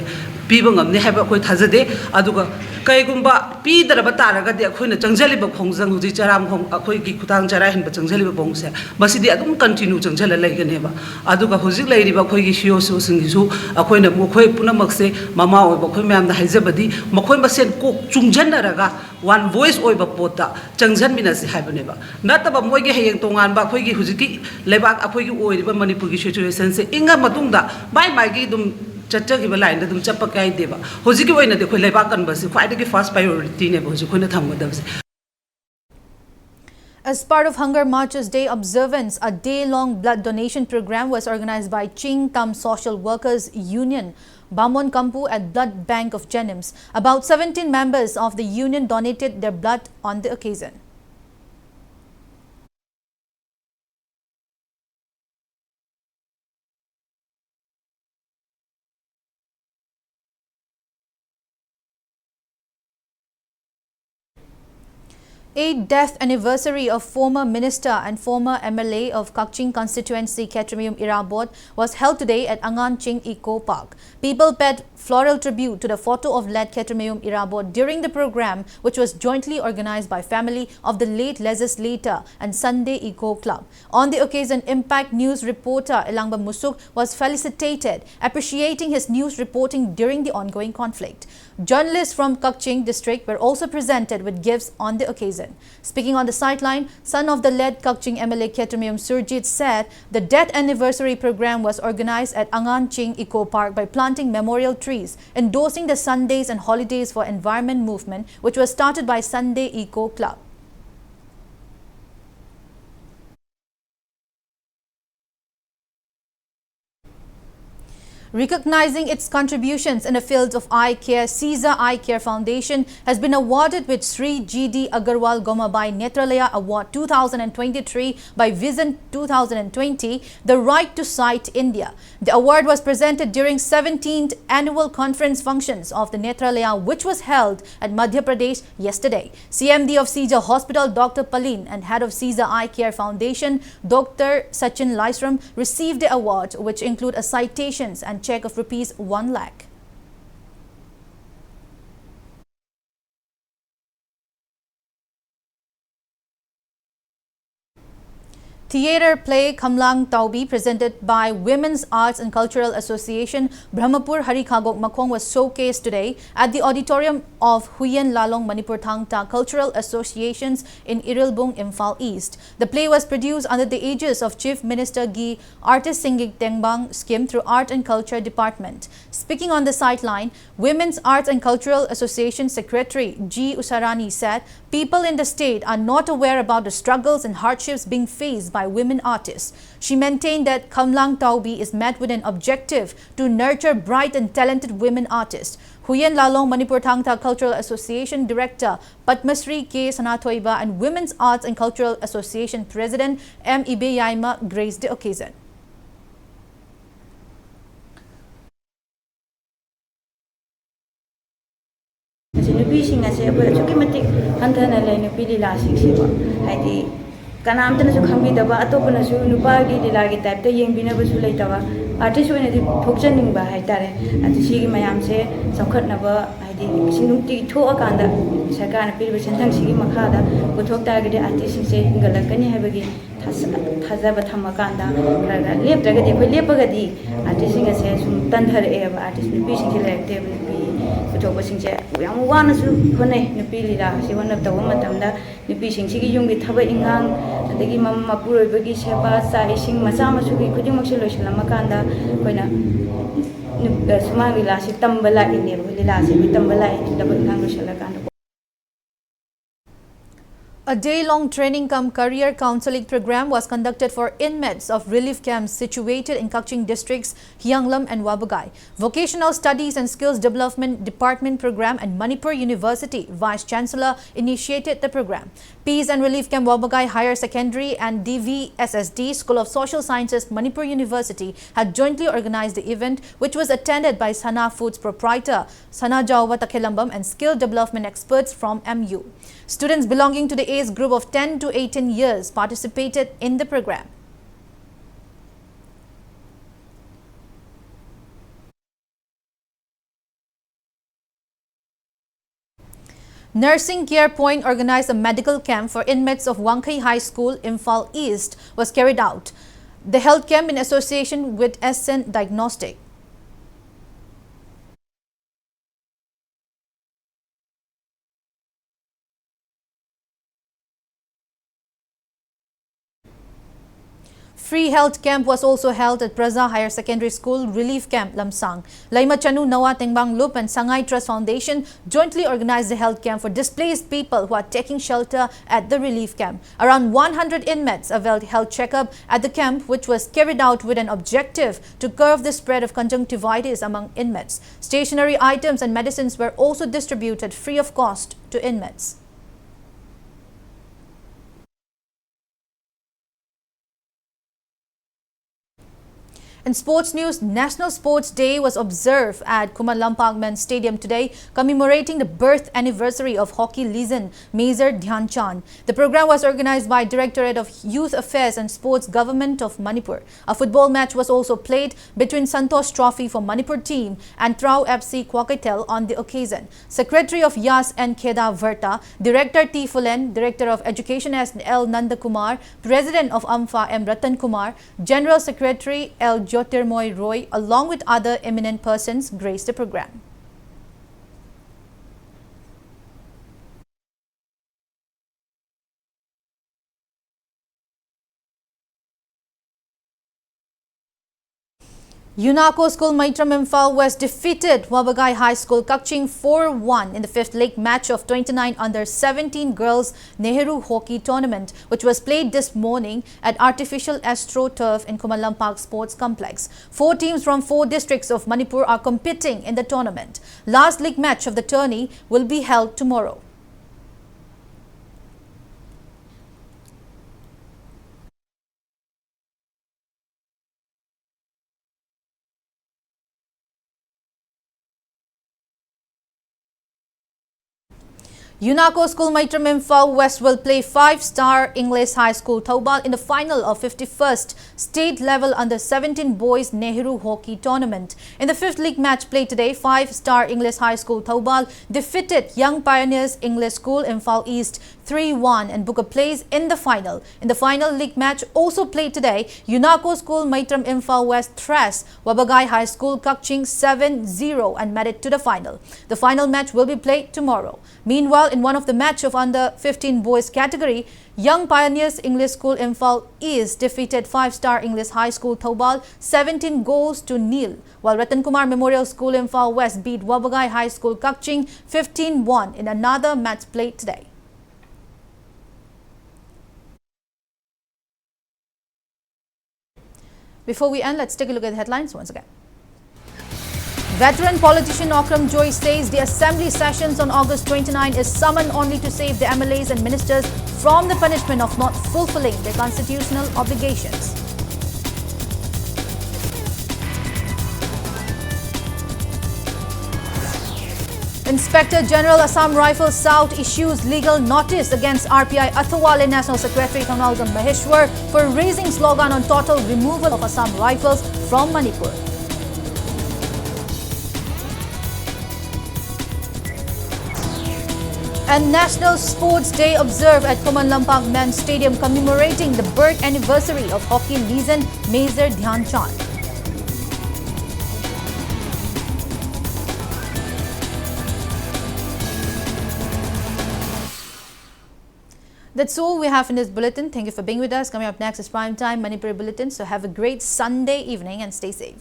ꯄꯤꯕ ꯉꯝꯅꯤ ꯍꯥꯏꯕ ꯑꯩꯈꯣꯏ ꯊꯥꯖꯗꯦ꯫ ꯑꯗꯨꯒ ꯀꯩꯒꯨꯝꯕ ꯄꯤꯗ꯭ꯔꯕ ꯇꯥꯔꯒꯗꯤ ꯑꯩꯈꯣꯏꯅ ꯆꯪꯁꯤꯜꯂꯤꯕ ꯈꯣꯡꯖꯪ, ꯍꯧꯖꯤꯛ ꯆꯔꯥ ꯈꯣꯡ-, ꯑꯩꯈꯣꯏꯒꯤ ꯈꯨꯊꯥꯡ ꯆꯔꯥ ꯍꯦꯟꯕ ꯆꯪꯁꯤꯜꯂꯤꯕ ꯃꯑꯣꯡꯁꯦ, ꯃꯁꯤꯗꯤ ꯑꯗꯨꯝ ꯀꯟꯇꯤꯅ꯭ꯌꯨ ꯆꯪꯁꯤꯜꯂ ꯂꯩꯒꯅꯦꯕ꯫ ꯑꯗꯨꯒ ꯍꯧꯖꯤꯛ ꯂꯩꯔꯤꯕ ꯑꯩꯈꯣꯏꯒꯤ ꯁꯤ ꯏ ꯑꯣ ꯁꯤꯡꯁꯤꯁꯨ ꯑꯩꯈꯣꯏꯅ ꯃꯈꯣꯏ ꯄꯨꯝꯅꯃꯛꯁꯦ ꯃꯃꯥ ꯑꯣꯏꯕ ꯑꯩꯈꯣꯏ ꯃꯌꯥꯝꯗ ꯍꯥꯏꯖꯕꯗꯤ ꯃꯈꯣꯏ ꯃꯁꯦꯟ ꯀꯣꯛ ꯆꯨꯡꯁꯤꯟꯅꯔꯒ ꯋꯥꯟ ꯚꯣꯏꯁ ꯑꯣꯏꯕ ꯄꯣꯠꯇ ꯆꯪꯁꯤꯟꯃꯤꯟꯅꯁꯤ ꯍꯥꯏꯕꯅꯦꯕ꯫ ꯅꯠꯇꯕ ꯃꯣꯏꯒꯤ ꯍꯌꯦꯡ ꯇꯣꯉꯥꯟꯕ ꯑꯩꯈꯣꯏꯒꯤ ꯍꯧꯖꯤꯛꯀꯤ ꯂꯩꯕꯥꯛ ꯑꯩꯈꯣꯏꯒꯤ ꯑꯣꯏꯔꯤꯕ ꯃꯅꯤꯄꯨꯔꯒꯤ ꯁꯤꯆꯨꯋꯦꯁꯟꯁꯦ ꯏꯪꯉ ꯃꯇꯨꯡꯗ ꯃꯥꯏ ꯃꯥꯏꯒꯤ ꯑꯗꯨꯝ ꯆꯠꯆꯈꯤꯕ ꯂꯥꯏꯟꯗ ꯑꯗꯨꯝ ꯆꯠꯄ ꯀꯥꯏꯗꯦꯕ꯫ ꯍꯧꯖꯤꯛꯀꯤ ꯑꯣꯏꯅꯗꯤ ꯑꯩꯈꯣꯏ ꯂꯩꯕꯥꯛ ꯀꯟꯕꯁꯤ ꯈ꯭ꯋꯥꯏꯗꯒꯤ ꯐꯥꯔꯁ ꯄ꯭ꯔꯥꯏꯌꯣꯔꯤꯇꯤꯅꯦꯕ ꯍꯧꯖꯤꯛ ꯑꯩꯈꯣꯏꯅ ꯊꯝꯒꯗꯕꯁꯦ꯫ As part of Hunger Marchers Day observance, a day-long blood donation program was organized by Ching Tam Social Workers Union, Bamon Kampu at Blood Bank of Jenims. About seventeen members of the union donated their blood on the occasion. Eighth death anniversary of former minister and former M L A of Kakching constituency, Khetremiyum Irabot, was held today at Angan Ching Eco Park. People paid floral tribute to the photo of late Khetremiyum Irabot during the program, which was jointly organized by family of the late legislator and Sunday Eco Club. On the occasion, Impact News reporter Elangba Musuk was felicitated, appreciating his news reporting during the ongoing conflict. Journalists from Kakching district were also presented with gifts on the occasion. Speaking on the sideline, son of the late Kakching M L A Khetremiyum Surjit said the death anniversary program was organized at Angan Ching Eco Park by planting memorial trees, endorsing the Sundays and Holidays for Environment movement, which was started by Sunday Eco Club. Recognizing its contributions in the fields of eye care, Caesar Eye Care Foundation has been awarded with Sri G D Agarwal Gomabai Netralaya Award two thousand twenty-three by Vision two thousand twenty, The Right to Sight India. The award was presented during seventeenth annual conference functions of the Netralaya, which was held at Madhya Pradesh yesterday. C M D of Caesar Hospital, Doctor Palin, and head of Caesar Eye Care Foundation, Doctor Sachin Laisram, received the award, which include a citations and check of rupees one lakh. Theatre play Khamlang Taubi, presented by Women's Arts and Cultural Association, Brahmapur Hari Khagok Makhong, was showcased today at the auditorium of Huyen Lalong Manipur Thangta Cultural Associations in Irilbung, Imphal East. The play was produced under the aegis of Chief Minister Gi Artist Singing Tengbang scheme through Art and Culture Department. Speaking on the sideline, Women's Arts and Cultural Association Secretary G Usharani said people in the state are not aware about the struggles and hardships being faced by women artists. She maintained that Khamlang Taubi is met with an objective to nurture bright and talented women artists. Huyen Lalong Manipur Thangta Cultural Association Director Padmasri K Sanathoiba and Women's Arts and Cultural Association President M Ibeyaima graced the occasion. ꯑꯁꯤ ꯅꯨꯄꯤꯁꯤꯡ ꯑꯁꯦ ꯑꯩꯈꯣꯏ ꯑꯁꯨꯛꯀꯤ ꯃꯇꯤꯛ ꯍꯟꯊꯅ ꯂꯩ꯫ ꯅꯨꯄꯤ ꯂꯤꯂꯥꯁꯤꯡꯁꯤꯀꯣ, ꯍꯥꯏꯗꯤ ꯀꯅꯥꯝꯇꯅꯁꯨ ꯈꯪꯕꯤꯗꯕ, ꯑꯇꯣꯞꯄꯅꯁꯨ ꯅꯨꯄꯥꯒꯤ ꯂꯤꯂꯥꯒꯤ ꯇꯥꯏꯞꯇ ꯌꯦꯡꯕꯤꯅꯕꯁꯨ ꯂꯩꯇꯕ, ꯑꯥꯔꯇꯤꯁ ꯑꯣꯏꯅꯗꯤ ꯊꯣꯛꯆꯅꯤꯡꯕ ꯍꯥꯏꯇꯥꯔꯦ꯫ ꯑꯗꯨ ꯁꯤꯒꯤ ꯃꯌꯥꯝꯁꯦ ꯆꯥꯎꯈꯠꯅꯕ, ꯍꯥꯏꯗꯤ ꯁꯤ ꯅꯨꯡꯇꯤꯒꯤ ꯊꯣꯛꯑꯀꯥꯟꯗ ꯁꯔꯀꯥꯔꯅ ꯄꯤꯔꯤꯕ ꯁꯦꯟꯊꯪꯁꯤꯒꯤ ꯃꯈꯥꯗ ꯄꯨꯊꯣꯛ ꯇꯥꯔꯒꯗꯤ ꯑꯥꯔꯇꯤꯁꯁꯤꯡꯁꯦ ꯍꯤꯡꯒꯠꯂꯛꯀꯅꯤ ꯍꯥꯏꯕꯒꯤ ꯊꯥꯖ-, ꯊꯥꯖꯕ ꯊꯝꯃꯀꯥꯟꯗ ꯈꯔ ꯈꯔ ꯂꯦꯞꯇ꯭ꯔꯒꯗꯤ, ꯑꯩꯈꯣꯏ ꯂꯦꯞꯄꯒꯗꯤ ꯑꯥꯔꯇꯤꯁꯁꯤꯡ ꯑꯁꯦ ꯁꯨꯝ ꯇꯟꯊꯔꯛꯑꯦꯕ꯫ ꯑꯥꯔꯇꯤꯁ ꯅꯨꯄꯤꯁꯤꯡꯁꯦ ꯂꯩꯔꯛꯇꯦꯕ꯫ ꯅꯨꯄꯤ ꯄꯨꯊꯣꯛꯄꯁꯤꯡꯁꯦ ꯌꯥꯝ ꯋꯥꯅꯁꯨ ꯍꯣꯠꯅꯩ꯫ ꯅꯨꯄꯤ ꯂꯤꯂꯥꯁꯤ ꯍꯣꯠꯅꯕ ꯇꯧꯕ ꯃꯇꯝꯗ ꯅꯨꯄꯤꯁꯤꯡꯁꯤꯒꯤ ꯌꯨꯝꯒꯤ ꯊꯕꯛ ꯏꯟꯈꯥꯡ, ꯑꯗꯒꯤ ꯃ-, ꯃꯄꯨꯔꯣꯏꯕꯒꯤ ꯁꯦꯕꯥ, ꯆꯥꯛ ꯏꯁꯤꯡ, ꯃꯆꯥ ꯃꯁꯨꯒꯤ ꯈꯨꯗꯤꯡꯃꯛꯁꯦ ꯂꯣꯏꯁꯤꯜꯂꯝꯃꯀꯥꯟꯗ ꯑꯩꯈꯣꯏꯅ ꯅꯨ-, ꯑ, ꯁꯨꯃꯥꯡ ꯂꯤꯂꯥꯁꯤ ꯇꯝꯕ ꯂꯥꯛꯏꯅꯦꯕ꯫ ꯑꯩꯈꯣꯏ ꯂꯤꯂꯥꯁꯤ ꯑꯩꯈꯣꯏ ꯇꯝꯕ ꯂꯥꯛꯏꯅꯦ, ꯊꯕꯛ ꯏꯟꯈꯥꯡ ꯂꯣꯏꯁꯤꯜꯂꯀꯥꯟꯗ꯫ A day-long training cum career counseling program was conducted for inmates of relief camps situated in Kakching districts, Hiyanglam and Wabagai. Vocational Studies and Skills Development Department program and Manipur University Vice Chancellor initiated the program. Peace and Relief Camp Wabagai Higher Secondary and D V S S D School of Social Sciences Manipur University had jointly organized the event, which was attended by Sana Foods proprietor Sana Jawa Takhelambam and skill development experts from M U. Students belonging to the age group of ten to eighteen years participated in the program. Nursing Care Point organized a medical camp for inmates of Wangkhei High School, Imphal East, was carried out. The health camp in association with Ascent Diagnostic. Free health camp was also held at Praja Higher Secondary School Relief Camp, Lamsang. Leimachanu Noah Tengbang Lup and Sangai Trust Foundation jointly organized the health camp for displaced people who are taking shelter at the relief camp. Around one hundred inmates availed health checkup at the camp, which was carried out with an objective to curb the spread of conjunctivitis among inmates. Stationery items and medicines were also distributed free of cost to inmates. In sports news, National Sports Day was observed at Khuman Lampak Men's Stadium today, commemorating the birth anniversary of hockey legend Major Dhyan Chand. The program was organized by Directorate of Youth Affairs and Sports, Government of Manipur. A football match was also played between Santosh Trophy for Manipur team and Trao F C Kwakeithel on the occasion. Secretary of Yas N Kheda Varta, Director T Phulen, Director of Education S L Nandakumar, President of AMFA M Ratan Kumar, General Secretary L Jyotirmoy Roy, along with other eminent persons, graced the program. UNACO School Maitram Imphal West defeated Wabagai High School Kakching four one in the fifth leg match of twenty-nine under seventeen girls Nehru Hockey Tournament, which was played this morning at Artificial Astro Turf in Khuman Lampak Sports Complex. Four teams from four districts of Manipur are competing in the tournament. Last league match of the tourney will be held tomorrow. UNACO School Maitram Imphal West will play five-star English High School Thoubal in the final of fifty-first State Level Under seventeen Boys Nehru Hockey Tournament. In the fifth league match played today, five-star English High School Thoubal defeated Young Pioneers English School Imphal East three one and book a place in the final. In the final league match also played today, UNACO School Maitram Imphal West thrashed Wabagai High School Kakching seven zero and made it to the final. The final match will be played tomorrow. Meanwhile, in one of the match of under fifteen boys category, Young Pioneers English School Imphal East defeated five-star English High School Thoubal seventeen goals to nil, while Ratan Kumar Memorial School Imphal West beat Wabagai High School Kakching fifteen one in another match played today. Before we end, let's take a look at the headlines once again. Veteran politician Okram Joy says the assembly sessions on August twenty-nine is summoned only to save the M L As and ministers from the punishment of not fulfilling their constitutional obligations. Inspector General Assam Rifles South issues legal notice against R P I Athawale, National Secretary Thangnalgam Maheshwar for raising slogan on total removal of Assam Rifles from Manipur. And National Sports Day observed at Khuman Lampak Men's Stadium, commemorating the birth anniversary of hockey legend Major Dhyan Chand. That's all we have in this bulletin. Thank you for being with us. Coming up next is Prime Time Manipuri Bulletin. So have a great Sunday evening and stay safe.